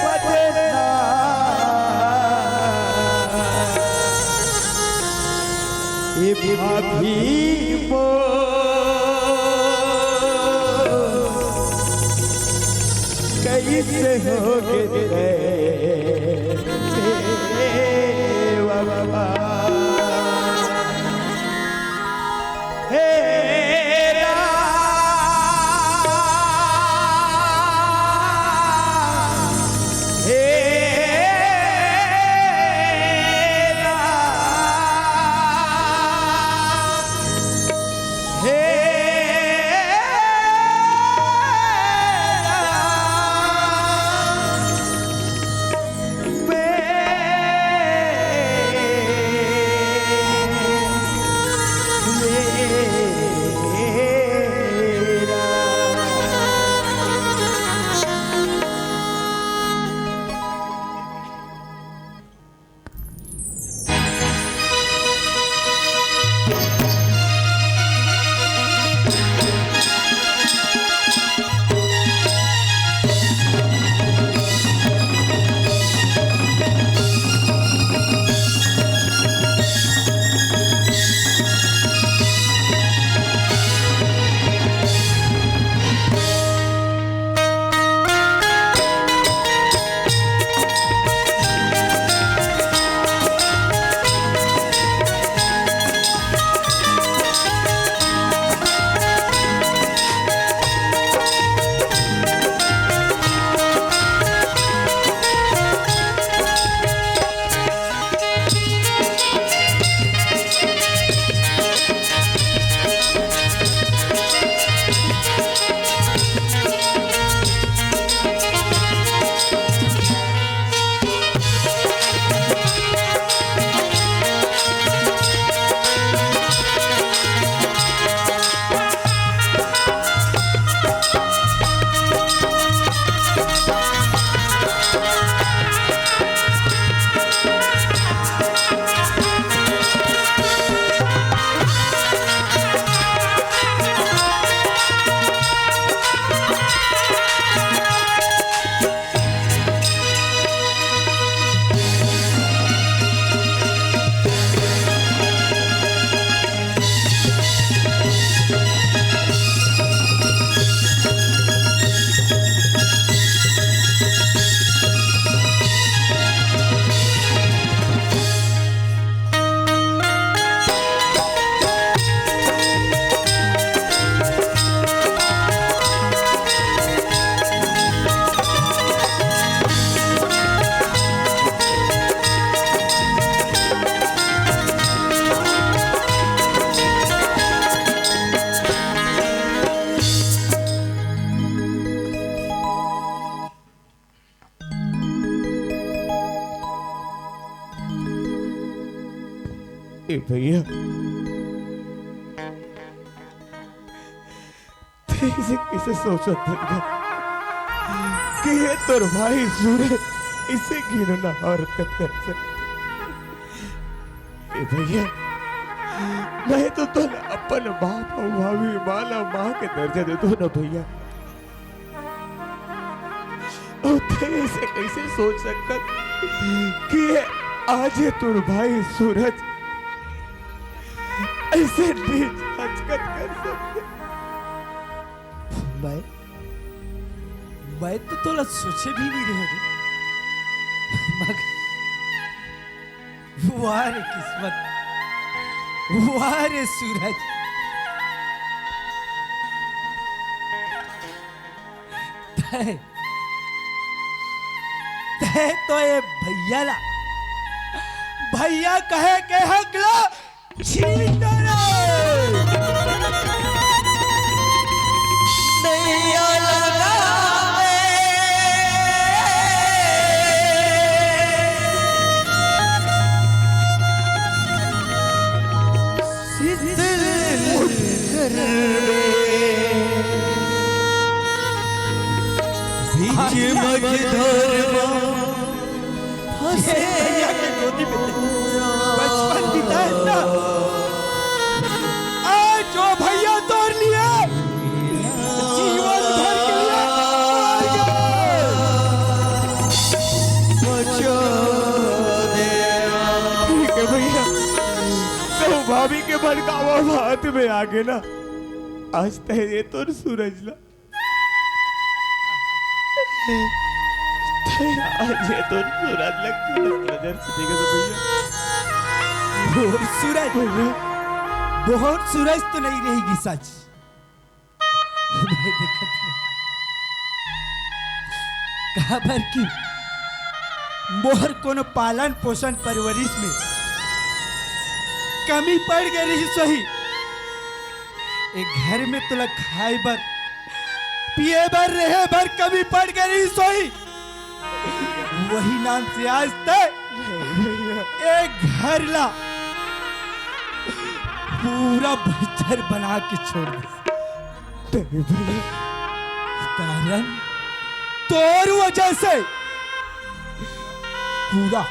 बदनाम। ए भाभी मोर, कैसे हो गए बेवफा? हे राम, हे राम, हे राम। ए भैया, तैं इसे कैसे सोचत हस कि ये तोर भाई सूरज इसे घिनौना हरकत कर सकथे? ए भैया, मैं तो तोला अपन बाप अउ भाभी माँ ला माँ के दर्जा देथों ना भैया। अउ तैं इसे कैसे सोच सकत कि आज ये तोर भाई सूरज ऐसे नीच हरकत कर सकथे? मैं, मैं तो तोला सोचे भी नहीं रहे रे। मगर वाह रे किस्मत, वाह रे सूरज। तैं, तैं तो ये भैया ला भैया कहे के हक ला छीन डरे। नैया लगा शीतल मुठभर में बीच मझधार में फंसे। भैया के गोदी में बचपन बिताए ना, आज जो भैया तोर लिए जीवन भर के लिए हार गए। ठीक है भैया, तो भाभी के भड़कावा बात में आगे ना, आज तैं ये तोर सूरज ला, तैं आज ये तोर सूरज ला नजर से देखे तो भैया। बहुत सूरज, भैया। बहुत सूरज तो नहीं रहेगी सच। मैं देखत हूँ। काबर कि मोर कोनो पालन पोषण परवरिश में कमी पड़ गए रहिस होही। ए घर में तोला खाए बर, पिए बर, रहे बर कमी पड़ गए रहिस होही। वही नाम से आज तैं ए घर ला पूरा बंजर बना के छोड़ दे। तैं भैया, कारण तोर वजह से पूरा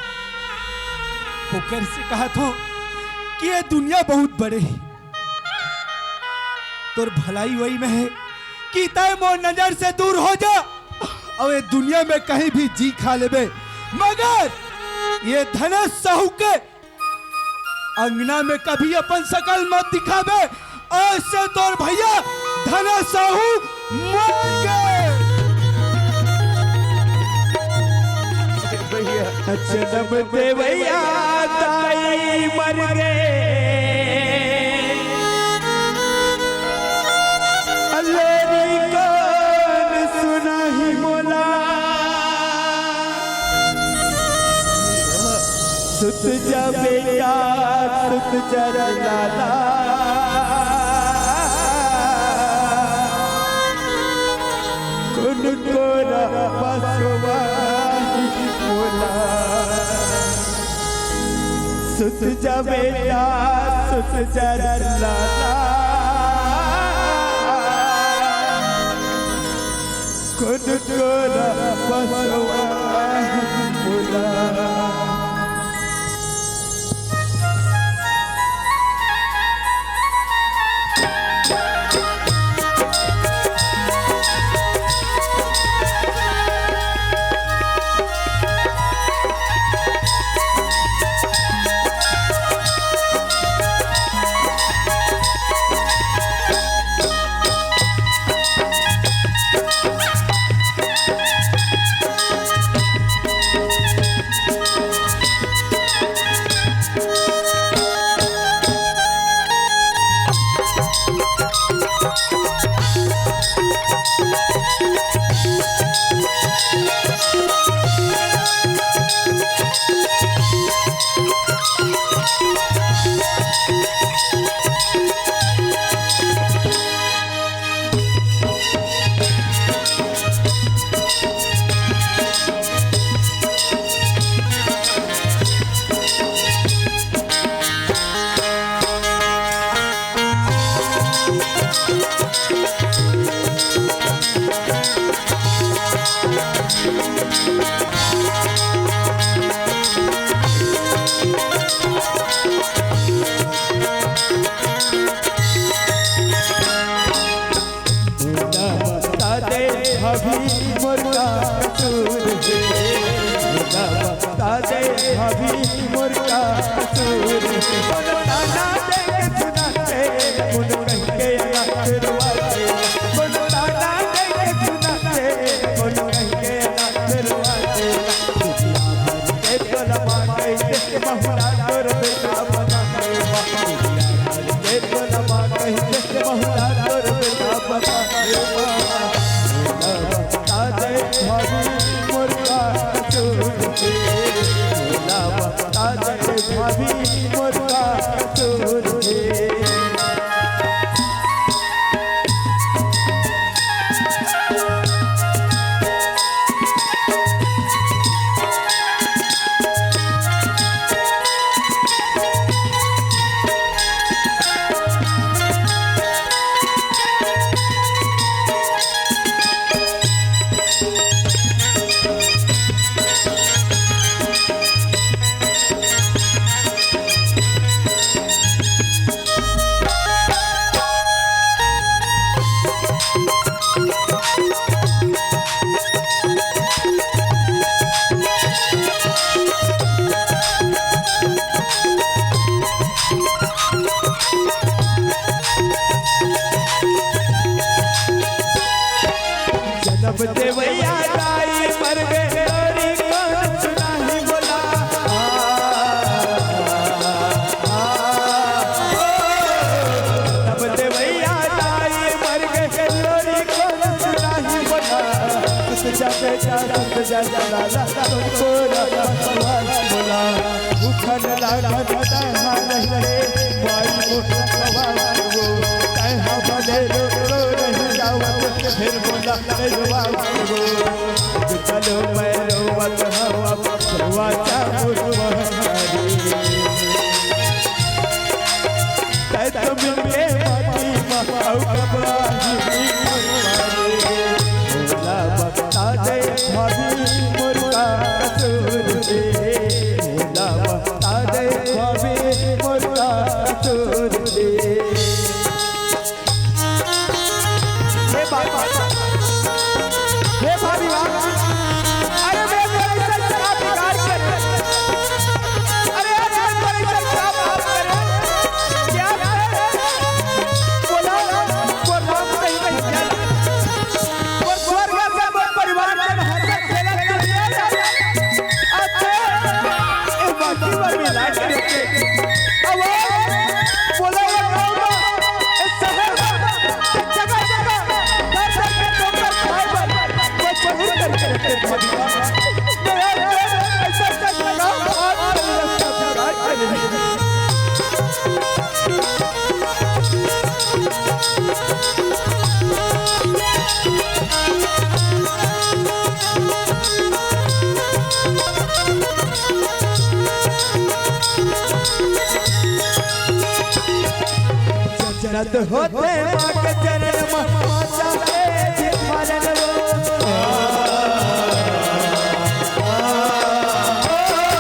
ओकर से कहत हों कि ये दुनिया बहुत बड़े हे। तोर भलाई वही में हे कि तैं मोर नजर से दूर हो जा अउ ये दुनिया में कहीं भी जी खा लेबे, मगर ये धनेश साहू के अंगना में कभी अपन शकल मत दिखाबे। आज से तोर भैया धनेश साहू मर गए। भैया, जन्म देवैया दाई मर गए। अलोरी कौन सुनाही मोला। सुत जा बेटा, सुत जा रे लाला। कुन कोरा बसवाही मोला। सुत जा बेटा, सुत जा रे लाला। कुन कोरा बसवाही मोला। मोला बता दे भाभी मोर का कसूर हे, मोला बता दे भाभी मोर का कसूर हे। कोनो ताना दे के सुना दे, कोनो कह के ना फिरवा दे, कोनो ताना दे के सुना दे, कोनो कह के ना फिरवा दे। दुनिया भर के टोला मांगे, महुआ तोर बेटा बना दे। दुनिया भर के टोला मांगे, महुआ तोर बेटा बना दे। भोला बता दे भाभी मोर का कसूर हे, भोला बता दे भाभी मोर का कसूर हे। जनम देवैया दाई मर गे, तोरी कौन सुनाही बोला। जनम देवैया दाई मर गे, तोरी कौन सुनाही बोला। सुत जा बेटा, सुत जा जलाला, तुमको रब भगवान बोला। भूखन लागत तैहा रहिते, माई मोर खवाओ। तैहा भले रो रो रहि जावत, फिर बोला रे बाबू। चलो मैं रोवत हवा, रोवा चाहूँ महतारी। तै तो मिलके माटी मा अउ कपड़ा ही मोर मारे। भोला बता दे भाभी मोर का कसूर हे। भोला बता दे भाभी मोर का कसूर हे। हे बाबा, हे भाभी, अरे मैं बड़े से क्या बिगाड़ के, अरे आज मैं बड़े से क्या पाप करे, क्या करे? बोला, वो राम नहीं, नहीं जाए। वो स्वर्ग से वो परिवार के हंसत खेलत कर दिया। अच्छा, ए बाकी बार भी लाज देते। अब बोला ये गाँव में, ए शहर में, ए जगह जगह, घर घर के ठोकर खाए बर, वो जरूर करके रखते थे। तो यार, ऐसा ऐसा काम आज तक नहीं। जन्नत होते माँ के चरण में, माता के जी फलन वो।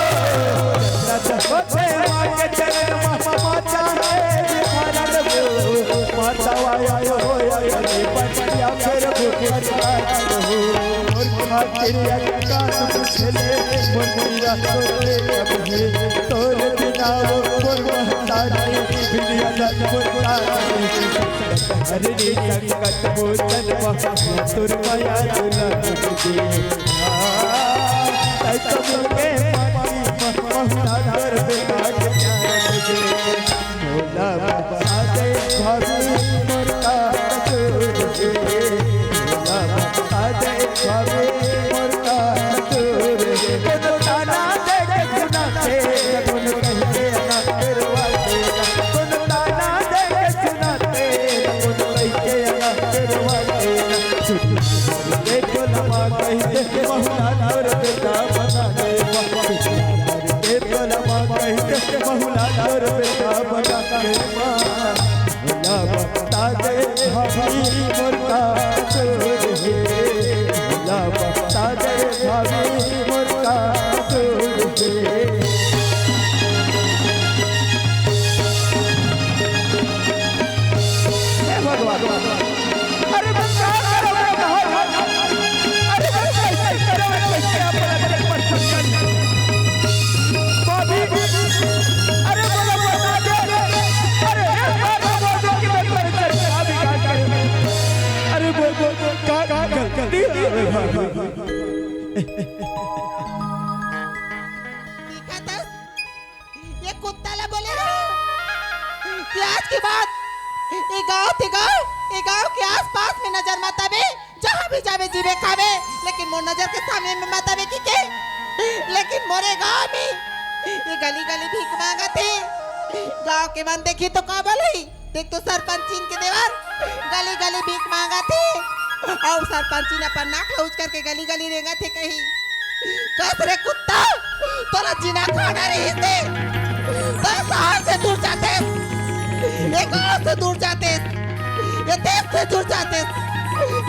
जन्नत होते माँ के चरण में, माता के जी फलन वो। माता वाया हो या बनिया फिर भूख हो। मोर खातिर अक्का सुख छले, मोर मोरा तोरे अब हे। तोर बिना वो मोर महतारी, बिनिया जत मोर तारी। हरनी संकट मोचन महा, तोर माया दुलह दे। तै तो मिलके माटी महुआ तोर बेटा के जान दे। भोला बता दे भाभी मोर का कसूर हे। भोला बता दे भाभी मोर का कसूर हे। कोनो ताना दे के सुना दे, कोनो कह के ना करवा दे। कोनो ताना दे के सुना दे, कोनो कह के ना करवा दे। छुट्टी दे टोलवा कहि दे, महुआ तोर बेटा बना दे। छुट्टी दे टोलवा कहि दे, महुआ तोर बेटा बना दे। भोला बता दे भाभी मोर का कसूर हे। भोला बता दे दिखत हस, ये कुत्ता ला बोले रहे कि आज के बाद ये गांव, ते गांव, ये गांव के आसपास में नजर मत आवे, जहां भी जावे जीवे खावे, लेकिन मोर नजर के सामने में मत आवे कि के। लेकिन मोरे गांव में ये गली गली भीख मांगत हे। गांव के मन देखी तो का बोलही? देख तो सरपंचिन के देवर गली गली भीख मांगत हे। अउ सरपंचिन अपन नाक ल ऊंच करके गली गली रेंगत हे, कही, कस रे कुत्ता, तोला जीना खाना रहिस हे, त शहर से दूर जाते, ये गांव से दूर जाते, ये देश से दूर जाते,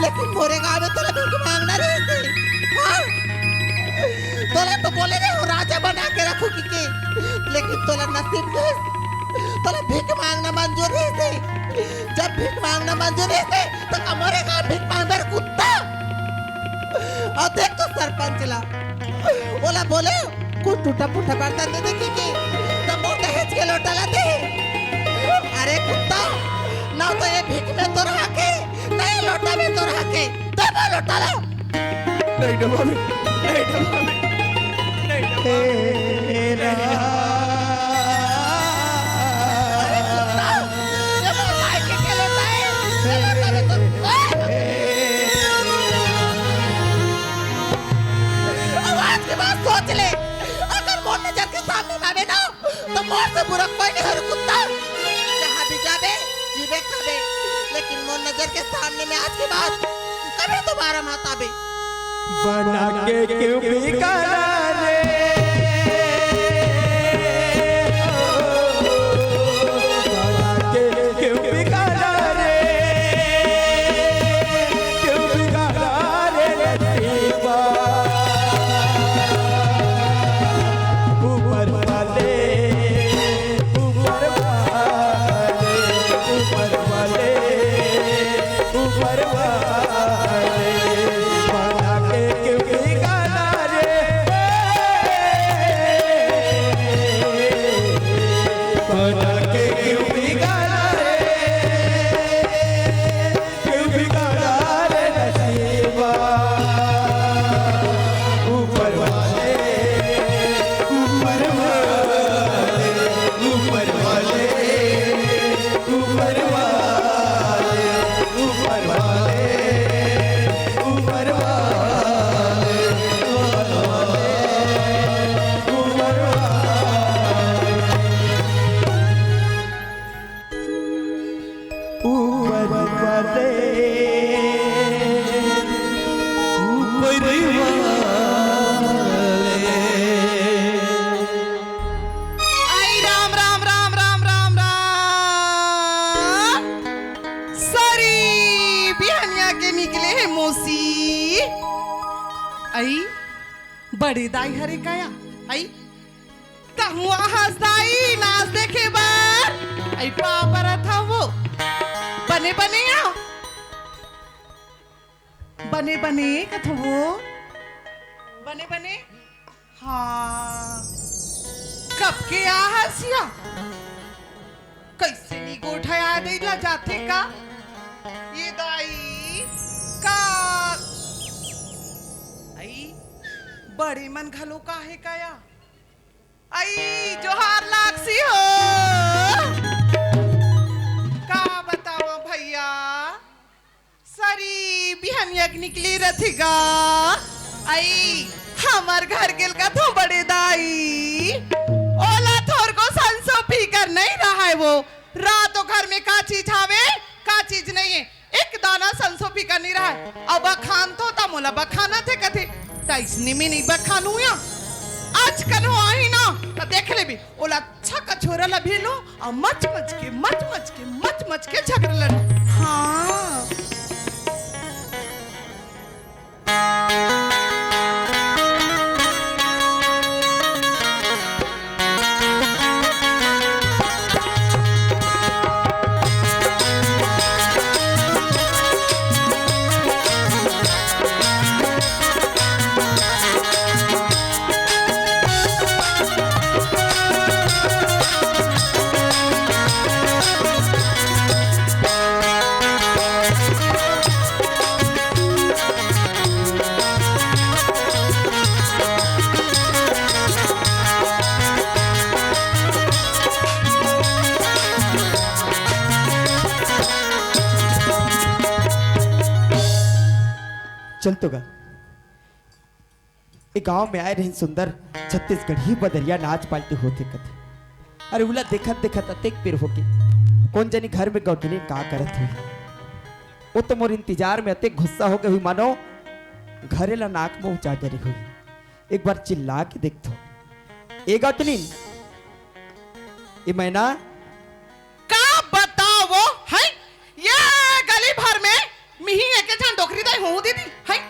लेकिन मोरे गांव में तोला भीख मांगना रहिस हे। हाँ? तोला तो बोले रहे हो राजा बना के रखो कि के, लेकिन तोला नसीब नहीं, तोला भीख मांगना मंजूर रहिस हे। जब भीख मांगना मंजूर रहिस हे, त का मोरे गांव भीख मांगबे रे कुत्ता? अउ देख तो सरपंच ला, ओला बोले, कुछ टूटा फूटा बर्तन दे दे कि, कि, त मोर दहेज के लोटा ला दे। अरे कुत्ता, ना तो ये भीख में तोर हक हे, ना ये लोटा में तोर हक हे। दे वो लोटा ला। नहीं डबावे, नहीं डबावे, नहीं डबावे। हे राम। अरे कुत्ता, ये मोर माई के खेलौना हे। ये मोर माई के, ओए! अब आज के बाद सोच ले, अगर मोर नजर के सामने में आवे ना, तो मोर से बुरा कोई नहीं हर कुत्ता। जहाँ भी जाबे, जीबे खाबे, लेकिन मोर नजर के सामने में आज के बाद कभी दोबारा मत आबे। बना के क्यों बिगाड़ा रे? बना के क्यों बिगाड़ा रे? क्यों बिगाड़ा रे नसीबा? ऊपर वाले, ऊपर वाले, ऊपर वाले, ऊपर वाले, बना के क्यों बिगाड़ा रे? बना के क्यों बिगाड़ा रे? क्यों बिगाड़ा रे नसीबा? ऊपर वाले, ऊपर वाले, ऊपर वाले, ऊपर वाले, ऊपर वाले, ऊपर वाले, ऊपर वाले, ऊपर वाले। ऊपर वाले, ऊपर वाले। आई राम, राम, राम, राम, राम, राम। सरी बिहनिया के निकले हे मौसी। आई बड़े दाई हरे काया। आई तहूँ आहस दाई नाच देखे बर। आई पाँव परत हँव वो। बने बने आ। बने बने कथँव वो। बने बने। हाँ। कब के आहस या? कइसे नी गोठिया दे ला जाथे का? ये दाई का। आई बड़े मन घलो काहे काया। आई जोहार लागसी हो। का बतावँव भइया, सरी बिहनिया के निकले रथे गा। आई हमर घर गेल कथँव बड़े दाई, ओला थोरको संसो फिकर नइ रहय वो। रातो घर में का चीज हावे, का चीज नइ हे, एक दाना संसो फिकर नइ रहय। अब बखानथँव त मोला बखानथे कथे, त अइसने में नइ बखानहूँ या। आजकल हो आही ना, त देख लेबे, ओला अच्छा कछोरा ला भेलहूँ, अउ मच मच के, मच मच के, मच मच के झगरा लड़हूँ। हाँ। चल तो गा, ए गांव में आए रहिन सुंदर छत्तीसगढ़ी बदरिया नाच पार्टी होथे कथे। अरे उला देखत देखत अतेक बेर होगे, कोन जनी घर में गौठनी का करत होही। वो तो मोर इंतजार में अतेक गुस्सा होगे होही, मानो घरे ला नाक मुंह उजागर होही। एक बार चिल्ला के देखथो। ए गौठनी, ए मैना, का बताओ वो, हैं? ये गली भर में मिही एके झन डोकरी दाई हों दीदी, हैं?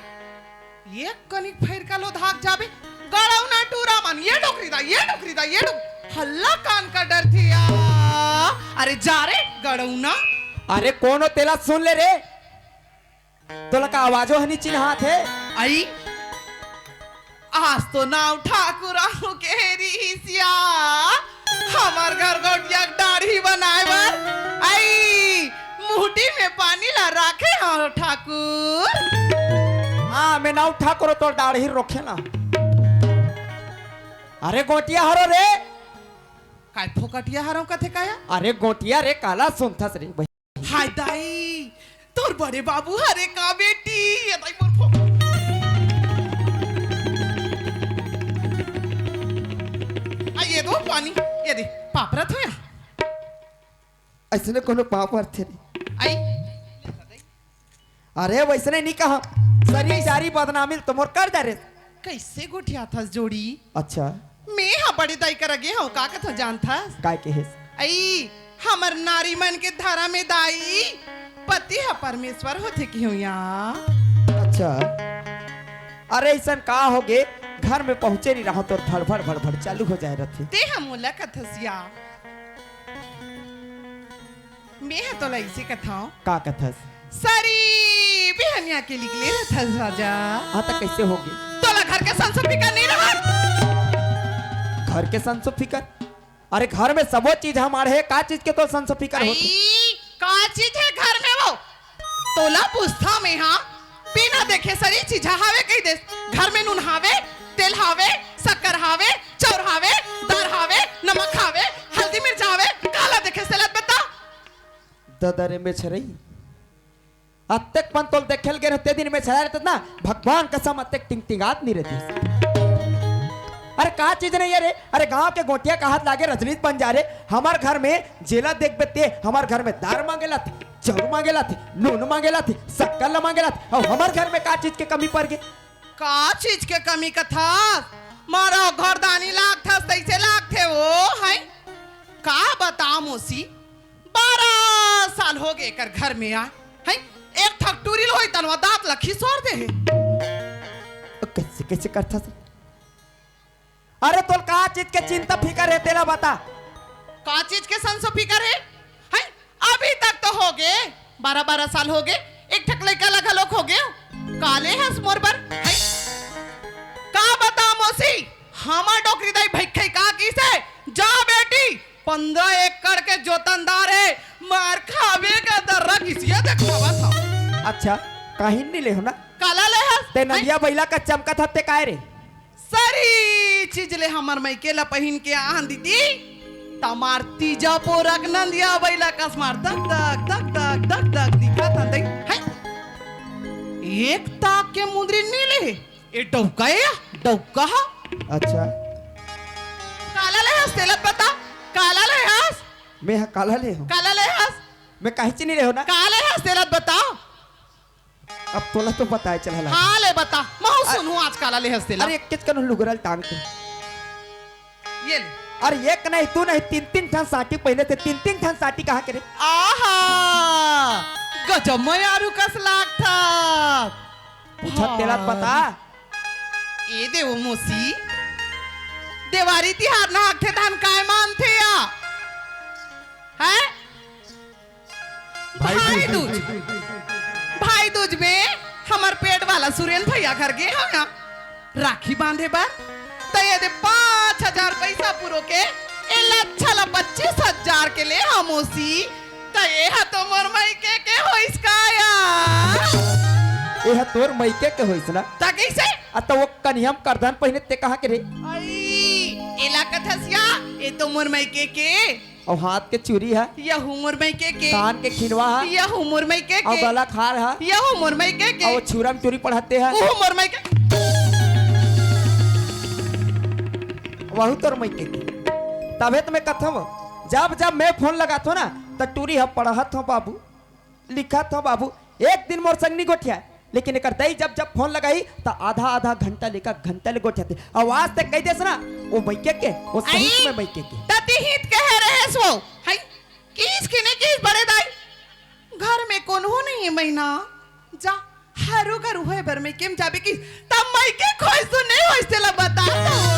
ये कनिक फैर का लो धाक जाबे, गड़ौना टूरा मन, ये डोकरी दाई, ये डोकरी दाई, ये डोक-, हल्ला कान का डर थी या। अरे जा रे गड़ौना। अरे कोन ओ तेला सुन ले रे। तोला का आवाजो हनी चिन्हात हे? आई, आज तो नाव ठाकुर आहू के रिहिस या। हमर घर गोटिया के डाढ़ी बनाए बर। आई, मुहटी में पानी ला राखे हव ठाकुर। हाँ, मैं नाव ठाकुर तोर डाढ़ी रोखे ना। अरे गोटिया हरो रे। काय फोकटिया हरो कथे काया? अरे गोटिया रे, काला सुनथस रे। हाय दाई, तोर बड़े बाबू हरे का बेटी, ये दाई मोर फो-, आ, ये दो पानी, ये दे, पापरत हो या? अइसने कोनो पाप परथे रे? आई। अरे वइसने नी कहा, सरी जारी बदनामी तो मोर कर जा रे। कइसे गोठियाथस जोड़ी? अच्छा। मैं हा बड़े दाई करा गे हंव, का कथा जानथस? काय कहेस? अई, हमर नारी मन के धरम में दाई, पति हा परमेश्वर होथे किहूं या। अच्छा। अरे अइसन का होगे, घर में पहुंचे नी रहा तो भड़भड़ भड़भड़ चालू हो जाए रथे। ते हा मोला कथस या। मैं ह तोला अइसे कथंव। का कथस? सरी बिहनिया के निकले रहथस राजा। हाँ, त कइसे होगे? तोला घर के संसो फिकर नइ रहत? घर के संसो फिकर? अरे, घर में सबो चीज हमार हे, का चीज के तोर संसो फिकर होत? अई, का चीज हे घर में वो? तोला पूछथंव मैं हा, बिना देखे सरी चीज हावे कहि देस। घर में नून हावे, तेल हावे, शक्कर हावे, चाउर हावे, दार हावे, नमक हावे, हल्दी मिर्चा हावे, काला देखे से लत बता। ददा रे मेछरई, अतेक पन तोल देखे ल गे रहे, ते दिन मेछरई रहते ना, भगवान कसम अतेक टिंगटिंगात नी रहती। अरे का चीज नहीं है रे? अरे गांव के गोटिया कहत लागे रजनीत बन जा रे। हमार घर में जेला देखबे ते, हमार घर में दार मांगेला थे, चाउर मांगेला थे, नून मांगेला थे, शक्कर ला मांगेला थे, अउ हमार घर में का चीज के कमी पड़ गे? का चीज के कमी कथस? मारा घरदानी लागथस, तइसे लागथे वो, हैं? का बतांव मौसी, बारह साल होगे एकर घर में आय, हैं? एक ठक टूरी ल होई तनवा दांत ला खिसोर दे हे। कइसे, कइसे करथस? अरे तोल का चीज के चिंता फिकर हे तेला बता। का चीज के संसो फिकर हे? हैं? अभी तक तो होगे, बारह बारह साल होगे, एक ठक लइका ला घलोक होगे। का ले हस मोर बर? हैं? का बता मौसी, हमर डोकरी दाई भइखे का किसे? जा बेटी, पंद्रह एकड़ के जोतनदार हे, मार खाबे का दर्रा किसिया देखावत हव। अच्छा, काहिन नी ले हो ना? काला ले हस? ते हैं? नंदिया बइला कस चमकत हस ते काय रे? सरी चीज ले हमर मइके ला पहिन के आहन दीदी, त मार तीजा पोरक नंदिया बइला कस मार दक दक दक दक दक दक दिखत हन दई। हैं? एक ताक के मुंदरी नी ले, ए डौका ए या, डौका हा। अच्छा। काला ले हस तेला बता, काला ले हस? मैं हा काला ले हंव। काला ले हस? मैं काहीच नी ले हंव ना। काला ले हस तेला बता? अब तोला तो पता हे, चल हला। हाँ, ले बता। महूं अ-, सुनहूं आज काला ले हस तेला। अरे, एक केच कनो लुगरा ल टांग के। ये ले। अरे, एक नहीं, दू नहीं, तीन, तीन ठन साटी पहिने थे, तीन, तीन ठन साटी कहाँ के रे? आहा, गजब मयारू कस लागथा। पूछत तेला त बता। ए देव मौसी, देवारी तिहार नहाथे धान काय मानथे या? हैं? भाई भाई दूज। दूज। भाई दूज में हमर पेट वाला सुरेन भैया घर गे हंव ना राखी बांधे बर, त ये दे पाँच हजार पैसा पुरो के ए लच्छा ला पच्चीस हजार के ले हंव मौसी, त ए हा तो मोर मइके के होइस का या? ए हा तोर मइके के होइस ना? त कइसे? अ त वो कनिहा म करधन पहिने ते कहाँ के रे? अई, एला कथस या, ए तो मोर मइके के अउ हाथ के चूरी ह? यहू मोर मइके के। कान के खिनवा ह? यहू मोर मइके के। अउ गला के हार ह? यहू मोर मइके के। अउ छुरा म टूरी पड़हाथे ह? उहू मोर मइके। वहू तोर मइके के। तभे त मैं कथंव, जब जब मैं फोन लगाथंव ना, त टूरी ह पड़हत हंव बाबू, लिखत हंव बाबू, एक दिन मोर संग नी गोठियाय, लेकिन एकर दई जब जब फोन लगाही, त आधा आधा घंटा लेकर घंटा ले गोठियाथे। अउ आज तक कहि देस ना, ओ मइके के, ओ सही आई, में मइके के। तती हित कहे रहेस वो, हई, किहिस कि नहीं किहिस बड़े दाई, घर में कोनो नहीं हे मइना, जा, हरू गरू होय बर मइके म जाबे किहिस, त मइके खोज तो नहीं होइस तेला बता तो।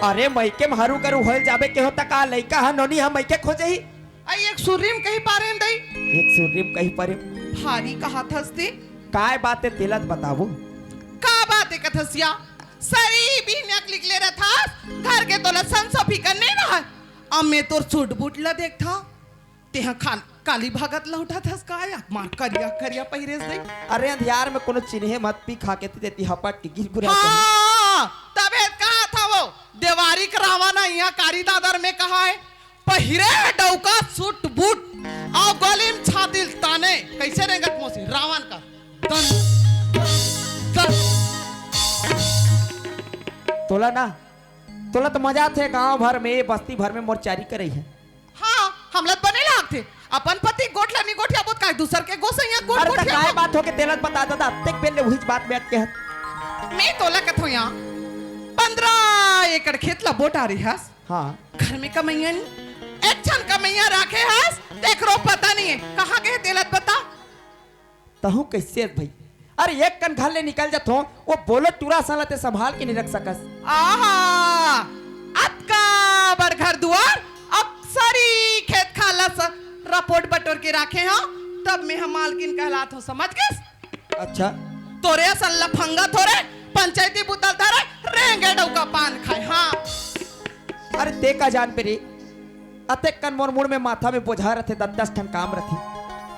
अरे मइके म हरू गरू होय जाबे के हो त का लइका ह नोनी ह मइके खोजही? आई एक सुर्री म कहि पारेन दई। एक सुर्री म कहि पारेन। भारी कहाथस ते। काय बात हे तेला त बताबो। का बात हे कथस या? सरी बिहनिया के निकले रथस, घर के तोला संसो फिकर नहीं रहय। अब मैं तोर सूट बूट ला देखथंव, तेहा खाल काली भगत लहुटाथस का या? मार करिया करिया पहिरेस दई। अरे अंधियार में कोनो चिन्हे मत पी खा के तेती हपट के गिर गुरा हाँ, तभे कहाथंव वो देवारी के रावण ह इहां कारी दादर में कहाय, पहिरे डउका सूट बूट, अउ गली म छाती ल ताने, कइसे रेंगत मोसी रावण कस दन दन। तोला ना, तोला त मजा आथे, गांव भर में, बस्ती भर में मोर चारी करई हे। हाँ, हमला त बने लागथे, अपन पति गोठ ला नी गोठियाबो त काय दूसर के गोसइया गोठ अरे त गोठियाबो? काय बात होगे तेला त बता ददा, अतेक बेर ले उहीच बात में अटके हस। मैं तोला कथंव या, पंद्रह एकड़ खेत ला बोटा रहिस। हाँ। घर में कमइया नहीं, एक झन कमइया राखे हस, तेकरो पता नहीं हे, कहाँ गे तेला त बता। तहूँ कइसे अस भई? अरे एक कन घर ले निकल जाथों, वो बोलो टूरा साला ते संभाल के नहीं रख सकस। आहा, अतका बड़ घर दुआर, अउ सरी खेत खार ला स-, रपोट बटोर के राखे हंव, तब मैं ह मालकिन कहलाथों, समझ गेस? अच्छा। तोरे असन लफंगा थोरे, पंचायती बुता ल धरे, रेंगे डउका पान खाय, हाँ। अरे ते का जानबे रे, अतेक कन मोर मुड़ में माथा में बोझा रथे, दस दस ठन काम रथे,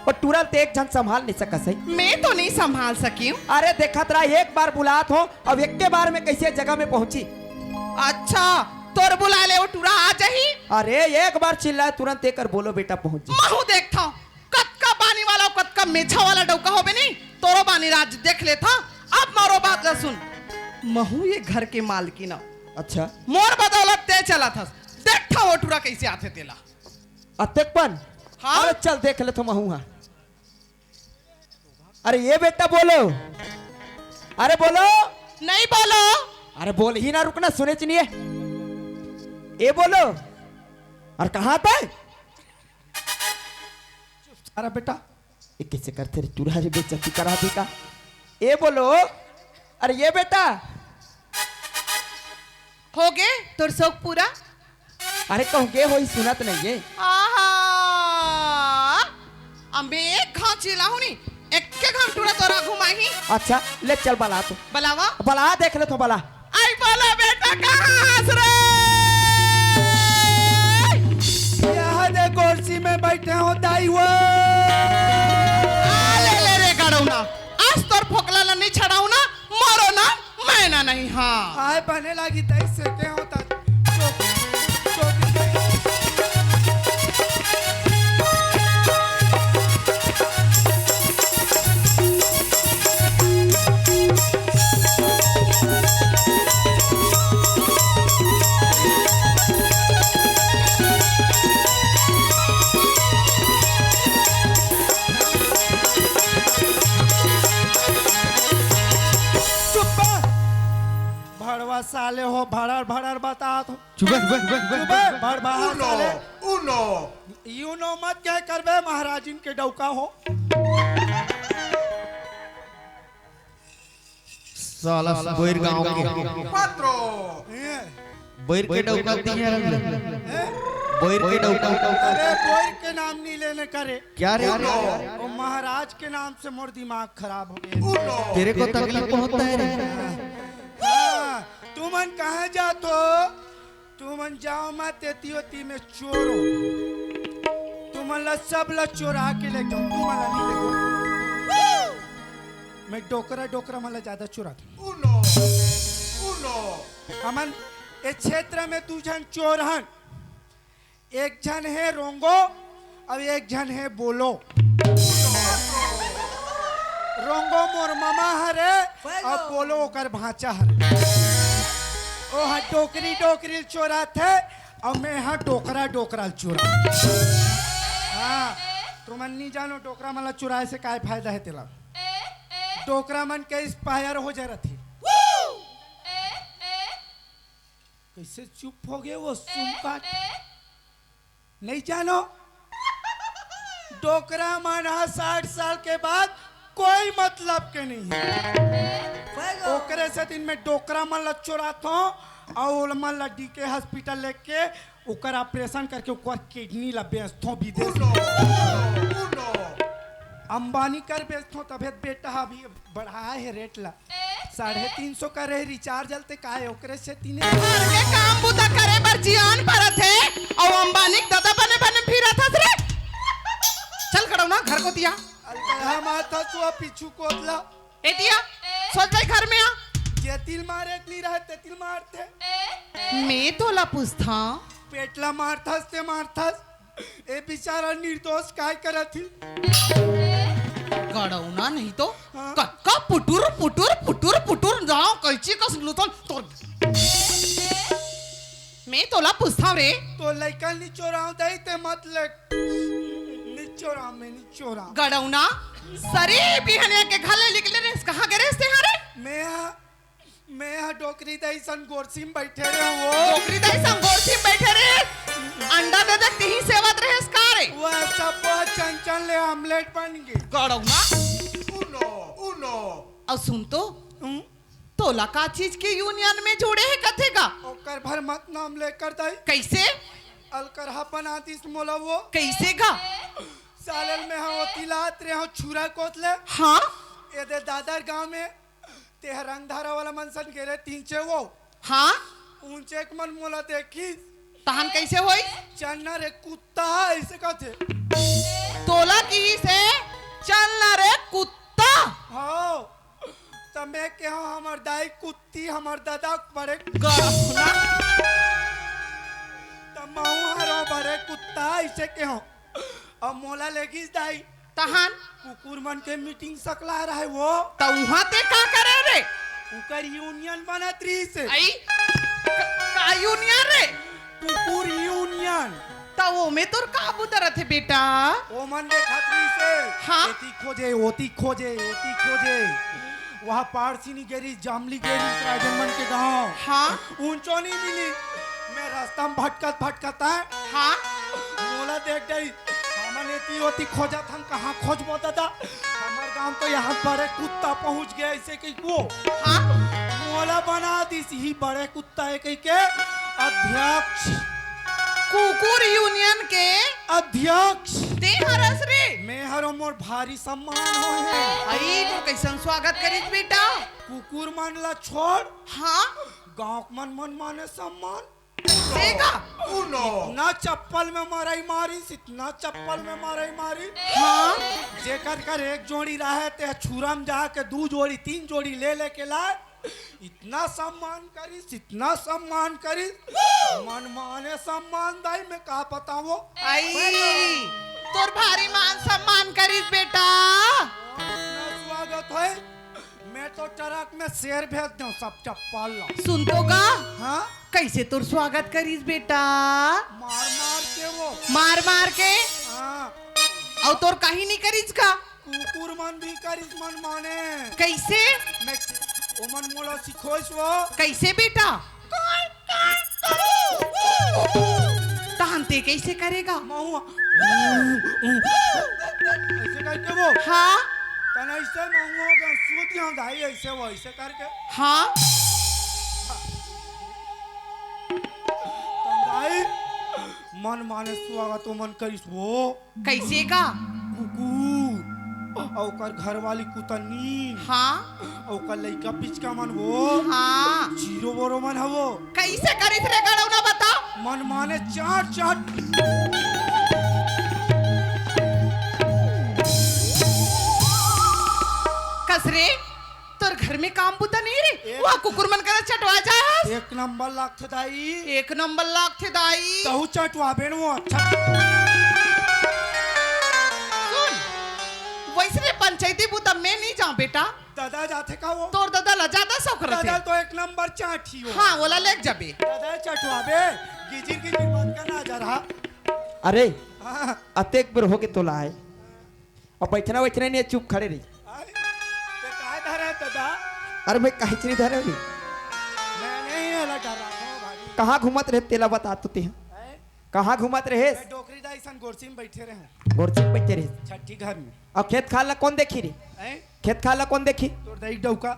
अउ टूरा ल ते एक झन संभाल नहीं सकस हे। मैं तो नहीं संभाल सकिंव। अरे देखत रह, एक बार बुलात हों, अब एक्के बार में कइसे जगह में पहुंची। अच्छा, तोर बुलाय ले वो टूरा आ जाही? अरे एक बार चिल्लाय, तुरंत एकर बोलो बेटा पहुंच जाही। महूं देखथंव, कतका बानी वाला अउ कतका मेछा वाला डउका होबे नी, तोरो बानी राज देख लेथंव। अब मोरो बात ला सुन, महूं ये घर के मालकिन अव। अच्छा। मोर बदौलत ते चलत हस, देखथंव वो टूरा कइसे आथे तेला। अतेक पन? हाँ। अरे चल देख लेथंव महूं हा। अरे ये बेटा बोलो, अरे बोलो। नहीं बोलो। अरे बोलही ना, रुकना, सुनेच नहीं हे। ये बोलो, अरे कहाँ तय? चुप सारा बेटा। ये कइसे करथे रे, टूरा रे, बेइज्जती करा दी का? ए बोलो, अरे ये बेटा। होगे तोर सौक पूरा? अरे कहूँ गे होही, सुनत नहीं हे। आहा, अब मैं एक घाव चिल्लाहूँ नी, एक्के घाव टूरा तोर आगू म आही। अच्छा, ले चल बला तो। बलावा? बला, देख लेथों बला। आई बोलो बेटा, कहाँ हस रे? यहाँ दे कुर्सी में बैठे हो दाई वो। आ ले ले रे गड़ौना, आज तोर फोकला ला नहीं छड़ाहूँ ना, मरो ना, मैं ना नहीं, हाँ। आय बने लागी तई से के होता। चुप बे। भड़वा साले हो, भड़र भड़र बतात हो। चुप बे, चुप बे, चुप बे, चुप बे। भड़वा साले। Uno, uno। यूनो मत कह करबे, महाराजिन के डौका हो। साला बोइर गांव के। Cuatro। ए, बोइर के डौका ती है। ए? बोइर के डौका। अरे, बोइर के नाम नहीं लेने का रे। क्या रे? Uno। वो महाराज के नाम से मोर दिमाग खराब हो गया। Uno। तेरे को तकलीफ होता है रे? हाँ, तुमन कहाँ जात हो? तुमन जाओ मत, एती ओती में चोरो। तुमन ला सब ला चोरा के ले जाओ, तुमन ला नहीं लेगो। मैं डोकरा, डोकरा मन ला ज्यादा चोरा था। Uno, uno। हमन ए क्षेत्र में दू झन चोर हन। एक झन हे रोंगो, अउ एक झन हे बोलो। रोंगो मोर ममा हरे, अउ बोलो ओकर भांचा हरे। ओ हा डोकरी डोकरी ल चोराथे, अउ मैं हा डोकरा डोकरा ल चोरा। हाँ, तुमन नी जानो डोकरा मन ला चुराए से काय फायदा हे तेला। डोकरा मन के एक्सपायर हो जा रथे। कैसे चुप हो गए वो सुनकाट? नहीं जानो, डोकरा मन ह साठ साल के बाद कोई मतलब के नहीं है। ओकरे सेती मैं डोकरा मन ला चोराथों अउ ओमन ला डीके हॉस्पिटल लेके ओकर ऑपरेशन करके ओकर किडनी ला बेचथों विदेश में। अंबानी कर बेचथों, तभे बेटा अभी बढ़ाए हे रेट ला। साढ़े तीन सौ करे रिचार्ज अलते काय ओकरे सेती ने। घर के काम बूता करे बर जियान परत हे, अउ अंबानी के ददा बने बने फिरत हस रे। चल गड़ौना घर कोतिया। अलकरहा मारथस तू पीछू कोतला। ए दिया, सोच भाई घर में आ। जेतिल मारे के नहीं रहे, तेतिल मारथे। मैं तोला पूछता। पेटला मारथस ते मारथस। ए बेचारा निर्दोष काय करत ही? गड़ौना नहीं तो हाँ? कतका पुटुर पुटुर पुटुर पुटुर जाओ कैची कस लुतन तोर। मैं तोला पूछताव रे। तो लइका निचोराव दई ते मत ले। निचोराव में निचोराव। गड़ौना सरी बिहनिया के घले निकले रे, कहाँ गे रेस ते हरे? मैं मैं ह डोकरी दाई संग गोरसी म बइठे रेहेंव। डोकरी दाई संग गोरसी म बइठे रेहेस, अंडा दे दे तिही सेवत रेहेस का रे? वो सब चन चन ले आमलेट बन गे। गड़ौना। उनो, उनो। अउ सुन तो, हम्म? तोला का चीज के यूनियन में जोड़े हे कथे गा? ओकर भर मत नाम लेकर दाई। कैसे? अलकरहा बना दिस मोला वो। कैसे गा? साले ल मैं ह ओती लात रेहेंव छुरा कोत ले। हाँ? एदे दादर गांव में तेह रंगधारा वाला मन सन गेरे तींचे वो। हाँ? ऊंचे के मन मोला देखिस। तहन कैसे होई? चल ना रे कुत्ता, ऐसे कहते। तोला किहिस हे, चल ना रे कुत्ता। हाँ, त मैं केहेंव हमर दाई कुत्ती, हमर दादा बड़े गहना। त महूं हरों बड़े कुत्ता, ऐसे केहेंव। अब मोला लेगिस दाई। तहन? कुकुर मन के मीटिंग सकला रहे वो। त उहाँ ते का करे रे? उकर यूनियन बनत रहिस हे। आई? क-, का यूनियन रे? कुकुर यूनियन। त ओमे तोर का बुता रथे बेटा? ओमन देखत रहिस हे। हाँ। एती खोजे, ओती खोजे, ओती खोजे। वहाँ पारसिनी गेरी, जामली गेरी, राजन मन के गांव। हाँ। ऊंचो नहीं मिली। मैं रास्ता में भटकत भटकत आए। हाँ। मोला देख डरी। हमन एती ओती खोजत हन, कहाँ खोजबो दादा? हमर गांव तो यहाँ बड़े कुत्ता पहुंच गया, ऐसे कहिके वो। हाँ। मोला बना दिस ही बड़े कुत्ता हे कहिके अध्यक्ष। कुकुर यूनियन के अध्यक्ष। ते हरस रे? मैं हरों, मोर भारी सम्मान होय हे। अई, तोर कैसन स्वागत करिस बेटा? कुकुर मन ला छोड़। हाँ। गांव के मन, मन माने सम्मान। देगा। उनो। इतना चप्पल में मरई मारिस, इतना चप्पल में मरई मारिस। हाँ। जेकर कर एक जोड़ी रहे, ते छुरा में जाके दू जोड़ी, तीन जोड़ी ले लेके लाए। इतना सम्मान करिस, इतना सम्मान करिस। मन माने सम्मान दाई, मैं का बतावों। आई, तोर भारी मान सम्मान करिस बेटा। इतना स्वागत होय। मैं तो ट्रक में शेर भेज देंव, सब चप्पल ला। सुन तो का? हाँ? कैसे तोर स्वागत करिस बेटा? मार मार के वो। मार मार के? हाँ। अउ तोर काही नहीं करिस का? कुकुर मन भी करिस मन माने। कैसे? मैं, ओमन मोला सिखोइस वो। कैसे बेटा? तहन ते कैसे करेगा? महुआ। ऐसे करके वो। हाँ। तन ऐसे महुआ का सूत यहाँ दाई ऐसे वो ऐसे करके। हाँ। तन दाई मन माने स्वागत मन करिस वो। कैसे का? कुकुर, अउ ओकर घरवाली कुतनी, हाँ। अउ ओकर लइका पिचका मन वो, हाँ। जीरो बोरो मन हवो। कैसे करिस रे गड़ौना बता? मन माने चाट चाट। कस रे? तोर घर में काम बुता नहीं रे? एक वो कुकुर मन करा चटवा जा। एक नंबर लागथे दाई। एक नंबर लागथे दाई। तहू चटवाबे न वो अच्छा। सुन, वैसने पंचायती बुता मैं नहीं जाऊं बेटा। दादा जाथे का वो? तोर दादा ला ज्यादा शौक रथे। दादा तो एक नंबर चाटी हो। हाँ, ओला लेके जाबे। दादा चटवाबे, गिजिर गिजिर बात करना जा रहा। अरे, हाँ। अतेक बेर होगे तोला आए। अब बैठना बैठना नहीं है, चुप खड़े रही। अरे, ते काय धरे है दादा? अरे मैं काहे चीज धरे रही? मैं नहीं है लगा रहा हूँ भाई। कहाँ घूमत रहे तेला बता तो ते? हैं? कहाँ घूमत रहे? मैं डोकरी दाई सन गोरसी में बैठे रहे हूँ। गोरसी में बैठे रहे। छठी घर में। अब खेत खार ला कौन देखी रे? हैं? खेत खार ला कौन देखी? तोर दाई डौका।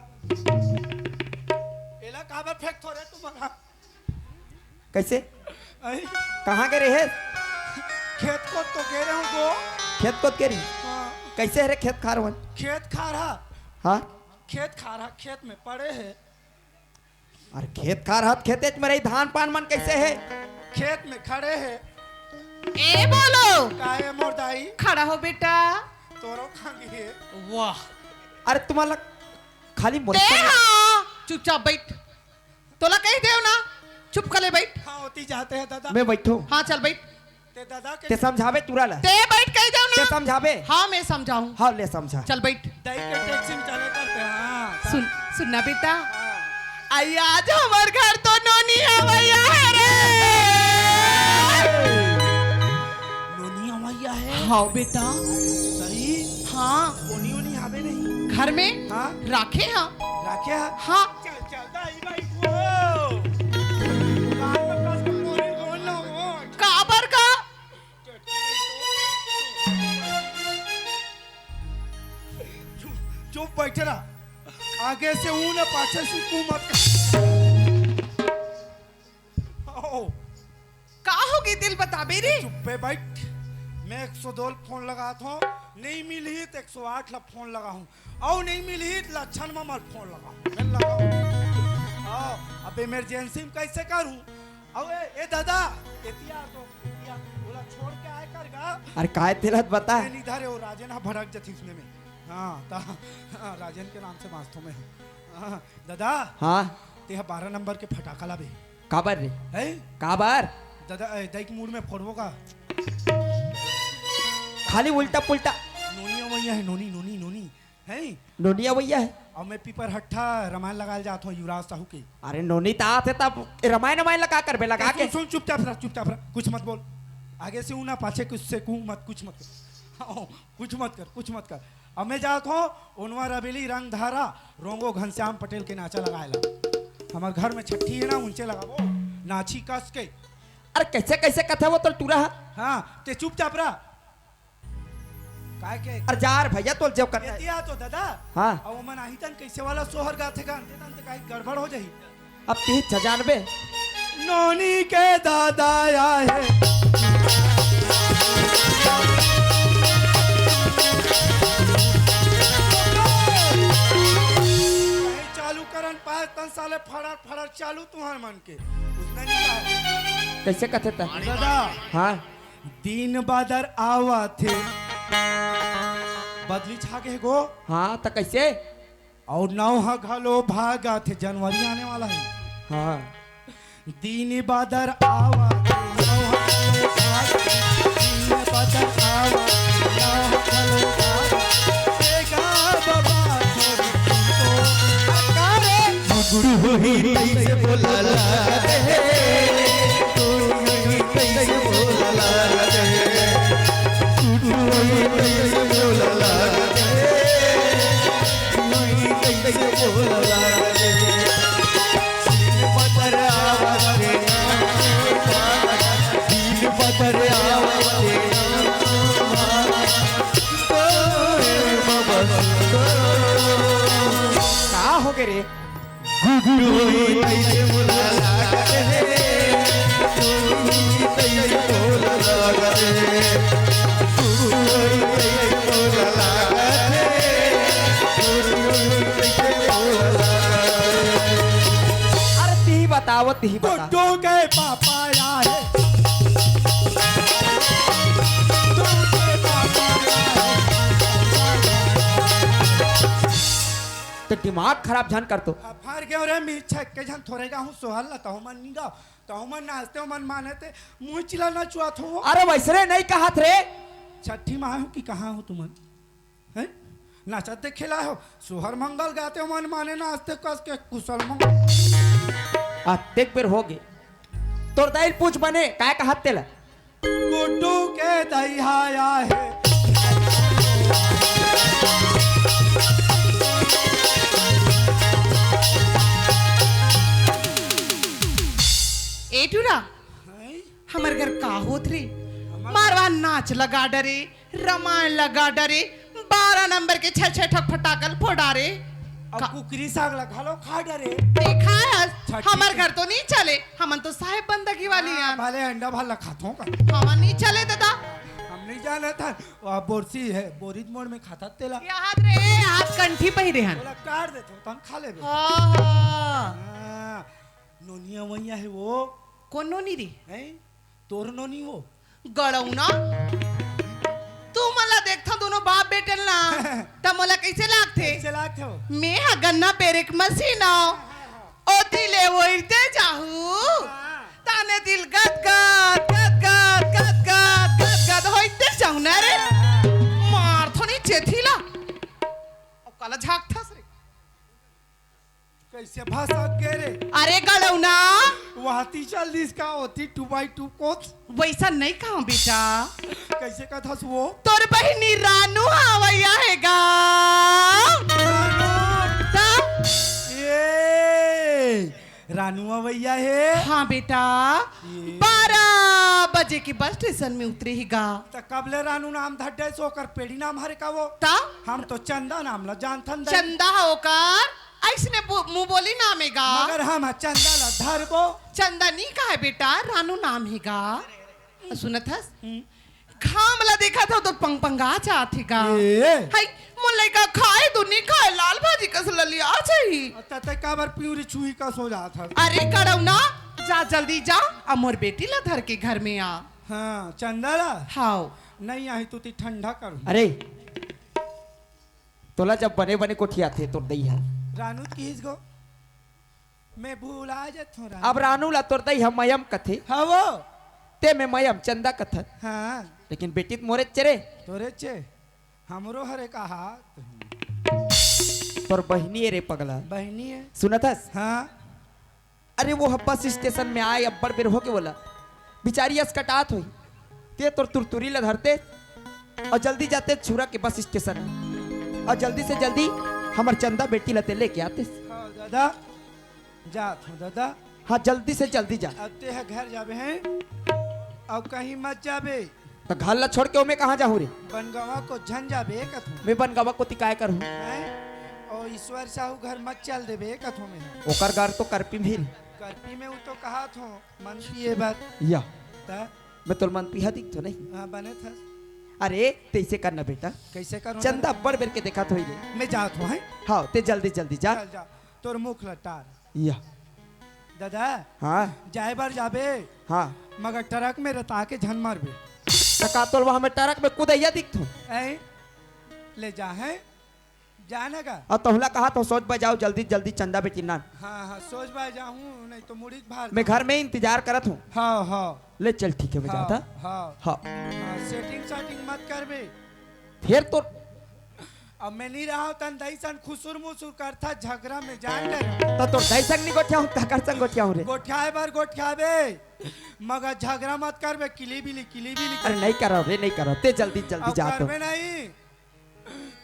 एला काबर फेंक थोरे तू मगा? कैसे? अई। कहाँ गे रहे? खेत कोत तो गे रहे हूँ गो। खेत कोत गे रहे? हाँ। कैसे हरे खेत खार मन? खेत खार हा। हाँ? खेत खार हा, खेत में पड़े है। अरे खेत खार हा, खेतेच में रही, धान पान मन कैसे है? खेत में खड़े है। ए बोलो। का ए मोर दाई? खड़ा हो बेटा। तोरो खांगी है। वाह। अरे तुम्हारा खाली मोर ते हाँ, चुपचाप बैठ। तोला कही देव ना, चुप कर ले, बैठ। हाँ, होती जाते हैं दादा। मैं बैठूं? हाँ, चल बैठ। ते दादा के ते समझावे टूरा ला। ते बैठ कही देव ना। ते समझावे? हाँ, मैं समझाऊं। हाँ, ले समझा। चल बैठ। दाई के टैक्सी में चले करते हैं, हाँ। सुन, सुन ना बेटा। हाँ। आई आज हमार घर तो नोनी अवैया है रे। नोनी अवैया है? हाँ बेटा। सही? हाँ। नोनी, नोनी आवे नहीं? घर में हाँ? राखे हाँ। राखे हाँ? हाँ। चल, चल, दाई भाई को। कान में कस के बोले, कौन ना हो? काबर का? चुप, चुप बैठे रहा। आगे से ऊ ना, पाछे से तू मत। ओ। का होगे दिल बताबे रे? चुप्पे बैठ। मैं एक सौ दो ल फोन लगात हूँ, नहीं मिलही त एक सौ आठ ला फोन लगाहूँ, अउ नहीं मिलही त लक्षण मा मल फोन लगाहूँ। मैं लगाहूँ। हाँ, अब इमरजेंसी में कैसे करूँ? अउ ए, ए दादा, एतिया तो, एतिया, ओला छोड़ के आए कर गा। अरे काय तेला त बता। नहीं, इधर है, वो राजन हा भड़क जथी उसने में। हाँ, ता, हाँ, राजन के नाम से बांचथो मैं। हाँ, दादा। हाँ। ते हा बारह नंबर के फटाका लाबे। काबर रे? हैं? काबर? दादा, ए, दाई के मूड में फोड़बो का? खाली उल्टा पुल्टा। नोनी अवैया है, नोनी, नोनी, नोनी। हैं? नोनी अवैया है? अउ मैं पीपर हट्ठा रमायन लगाए ल जात हूँ युवराज साहू के। अरे नोनी त आत है तब रमायन, रमायन लगा करबे लगा के। सुन, सुन, चुपचाप रह, चुपचाप रह, कुछ मत बोल। आगे से ऊ ना, पाछे कुछ से कू मत, कुछ मत कर। हाँ, कुछ मत कर, कुछ मत कर। अब मैं जात हूँ, ओनवा रबेली रंगधारा, रोंगो घनश्याम पटेल के नाचा लगाए ला। हमार घर में छट्ठी है ना, उनसे लगाबो, नाची कस के। अरे कैसे, कैसे कथे वो तो टूरा है? हाँ, ते चुपचाप रह। काय के? अरे जा रे भैया, तोल जेव करना है। एतिया तो दादा। हाँ। अब ओमन आही तन कैसे वाला सोहर गाथे गा, अंते तन ते काई गड़बड़ हो जाही। अब तीच जानबे। नोनी के दादा आए हे। नहीं चालू करन पाए तन साले फड़र फड़र चालू तुहर मन के। उसने नहीं कहा। कैसे कथे त? दादा। हाँ। दिन बादर आवत हे। बदली छा गे हे गो। हाँ, त कैसे? अउ नौ ह घलो भागत हे, जनवरी आने वाला है। हाँ। दिन बादर आवा, नौ ह घलो भागत हे, दिन बादर आवा, नौ ह घलो भागत हे। ए गा बाबा, का रे? गुरु होही कैसे बोला ला रे, गुरु होही कैसे बोला ला रे, गुरु होही कैसे बोला ला रे। का हो गे रे? अरे तिही बताओ, तिही बताओ। गुड्डू के पापा आए। गुड्डू के पापा आए। त दिमाग खराब झन कर तो। अब हार गयो रे, मी छक्के झन थोरे गाहूँ सोहर ला, तहु मन नी गाव, तहु मन नाचते, मन माने ते, मुँह चिला नचुआत हो। अरे वैसने नहीं कहत रे। छठी माँ हो कि कहाँ हो तुमन? हैं? नाचत देखे ला हो, सोहर मंगल गाते हो, मन माने नाचते कस के कुशल मंगल। अतेक बेर हो गे। तोर दाई ल पूछ बने, काय कहत तेला? गुड्डू के दई हा आए हे। ए टूरा, हैं? हमर घर का होत रे? हमर मारवा नाच लगा डरे, रमायण लगा डरे, बारह नंबर के छह छह ठक फटाकल फोड़ा रे। अब का- कुकरी साग ला घलो खा डरे। देखा है, छठी हमर के घर तो नहीं चले, हमन तो साहेब बंदगी वाली हाँ, हैं। भले अंडा भाला खाथों का। हमन नहीं चले दादा। हम नहीं जाने था, वो बोरसी है, बोरित मोड़ में खाता तेला। याद रे, आज कंठी पहिरे हन। बोला काट दे तो, तन खा लेबे। हाँ, हाँ। हाँ, नोनिया वैया हे वो। कोन नोनी रे? हैं? तोर नोनी वो। गड़ौना। तू मोला देखथव दोनों बाप बेटे ल ना, त मोला कइसे लागथे? कइसे लागथे वो? में ह गन्ना पेरे के मसीन आंव। ओती ले ओइरते जाहू। हाँ। ताने दिल गदगद, गदगद, गदगद, गदगद होइते जाहू ना रे। मारथों नी चेथी ला। अब काला झांकथस रे। कइसे भसक गे रे? अरे गड़ौना। वहती चल दिस का ओती two by two कोच? वइसा नइ कहंव बेटा। कइसे कथस वो? तोर बहिनी रानू अवइया हे गा। रानू। त? ए, रानू अवइया हे? हाँ बेटा। ए। बारह बजे के बस स्टेशन में उतरे हे गा। त कब ले रानू नाम धर डे सो ओकर पेड़ी नाम हरे का वो? त? हम तो चंदा नाम ला जानथन दई। चंदा ह ओकर? अइसने बो-, मुंह बोली नाम हे गा। मगर हम ह चंदा ला धरबो। चंदा नी कहे बेटा, रानू नाम हे गा। सुनत हस? हम्म। घाम ला देखत हव तो पंगपंगा जात हे गा। ए। हई, मोर लइका खाए तो नी खाए, लाल भाजी कस ललिया जाही। त तैं काबर पिउरी छुही कस हो जात हस? अरे गड़ौना, जा जल्दी जा, अउ मोर बेटी ला धर के घर में आ। हाँ, चंदा ला? हाव। नइ आही तो ती ठंडा करू। अरे, तोला जब बने बने गोठियाथे तोर दई ह। रानू त किहिस गो, मैं भुला जथों रानू। अब रानू ला तोर दई ह मयम कथे। हाँ वो। ते में मयम चंदा कथन। हाँ। लेकिन बेटी त मोरेच रे। तोरेच हे। हमरो हरे का हाथ। तोर बहिनी ए रे पगला। बहिनी ए। सुनत हस? हाँ। अरे वो ह बस स्टेशन में आए, अब्बड़ बेर होगे वोला। बिचारी असकटात होही। ते तोर तुरतुरी ल धरते अउ जल्दी जाते छुरा के बस स्टेशन में। अउ जल्दी से जल्दी हमर चंदा बेटी ल ते लेके आते। हाँ दादा, जात हूँ दादा। हाँ, जल्दी से जल्दी जा। अब ते ह घर जाबे हैं, अब कहीं मत जाबे। त घर ला छोड़ के ओमे कहाँ जाहूँ रे? बनगवा को झन जाबे कथों। मैं बनगवा कोती काय करहूँ? हैं? ओ ईश्वर साहू घर मत चल देबे कथों मैं। ओकर घर तो करपी में ही। करपी में उ तो कहात हों, मनपी ए बात। या। त? मैं तोर मनपी हा दिखथों नहीं? हाँ, बने था। अरे, तइसे करना बेटा। कइसे करूँ चंदा दादा? अब्बड़ बेर के देखत होही रे। मैं जात हूँ, हैं? हाँ, ते जल्दी जल्दी जा। चल जा, तोर मुख लटार। या। दादा, हाँ। जाए बर जाबे, हाँ। मगर ट्रक में रता के झन मरबे। त का तोलवा हमें ट्रक में कूदइया दिखथों? ऐ, ले जा, हैं? जा ना गा। अउ तोहला कहाथों सोच बजाओ जल्दी जल्दी चंदा बेटी नान। हाँ, हाँ, सोच बजाहूँ, नहीं तो मुड़ी के भार मैं घर में इंतजार करत हूँ। हाँ, हाँ। ले चल ठीक है, मैं हाँ, जाता। हाँ। हाँ। हाँ, सेटिंग सेटिंग मत करबे। फेर तो अब मैं नहीं रहा तन दई सन खुसुर मुसुर करथा झगरा में जान ले। त तोर दई संग नहीं गोठियाहूँ, काकर संग गोठियाहूँ रे? गोठियाए बर गोठियाबे, मगर झगरा मत करबे, किली बिली, किली बिली अरे कर। नहीं करव रे, नहीं करव। ते जल्दी, जल्दी अब जा तो। करबे नहीं,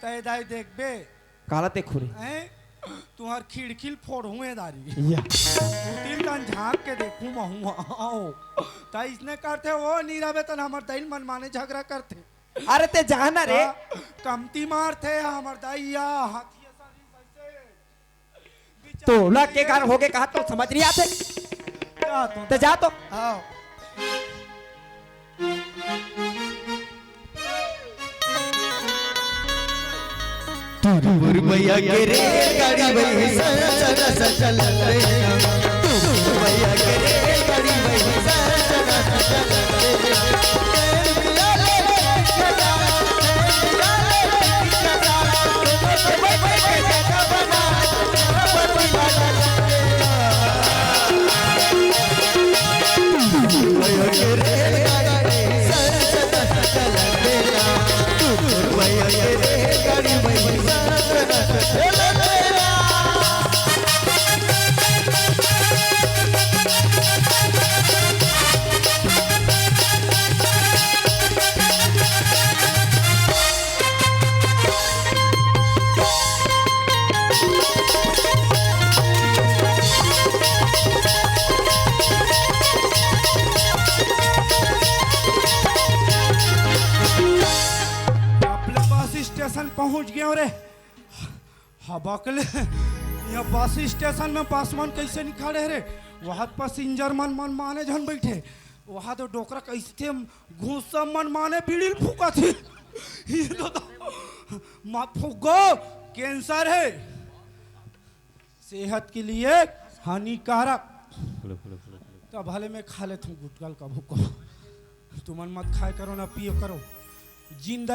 तय दाई देखबे। काला देखू रे? हैं? तुहर खिड़की ल फोड़हूँ ए दारी। या। उतिल तन झांक के देखूँ महूँ। आओ। त इसने करथे, ओ नहीं रहबे तन हमर दई ल मनमाने झगरा करथे। अरे ते जा ना रे। हाँ, कमती मारथे हमर दई या, हाथी असन अइसे। तोला के घर होगे कहा तो समझ नहीं आथे। जा तो। ते जा तो। हाँ। तुरपुर भैया के रेलगाड़ी वही सन सन सन चलत रे। तुरपुर भैया के रेलगाड़ी वही सन सन सन चलत रे। गयो रे। हबकले, ये बस स्टेशन में बस मन कैसे निकाले रे? वहां पैसेंजर मन, मन माने झन बैठे। वहां तो डोकरा कैसे थे, घूसा मन माने बीड़ी फूका थे। ये तो, तो मत फूको, कैंसर है, सेहत के लिए हानिकारक। तो भले मैं खा लेता हूँ गुटकल कभू कभू, तुमन मत खाए करो ना पियो करो। जिंदा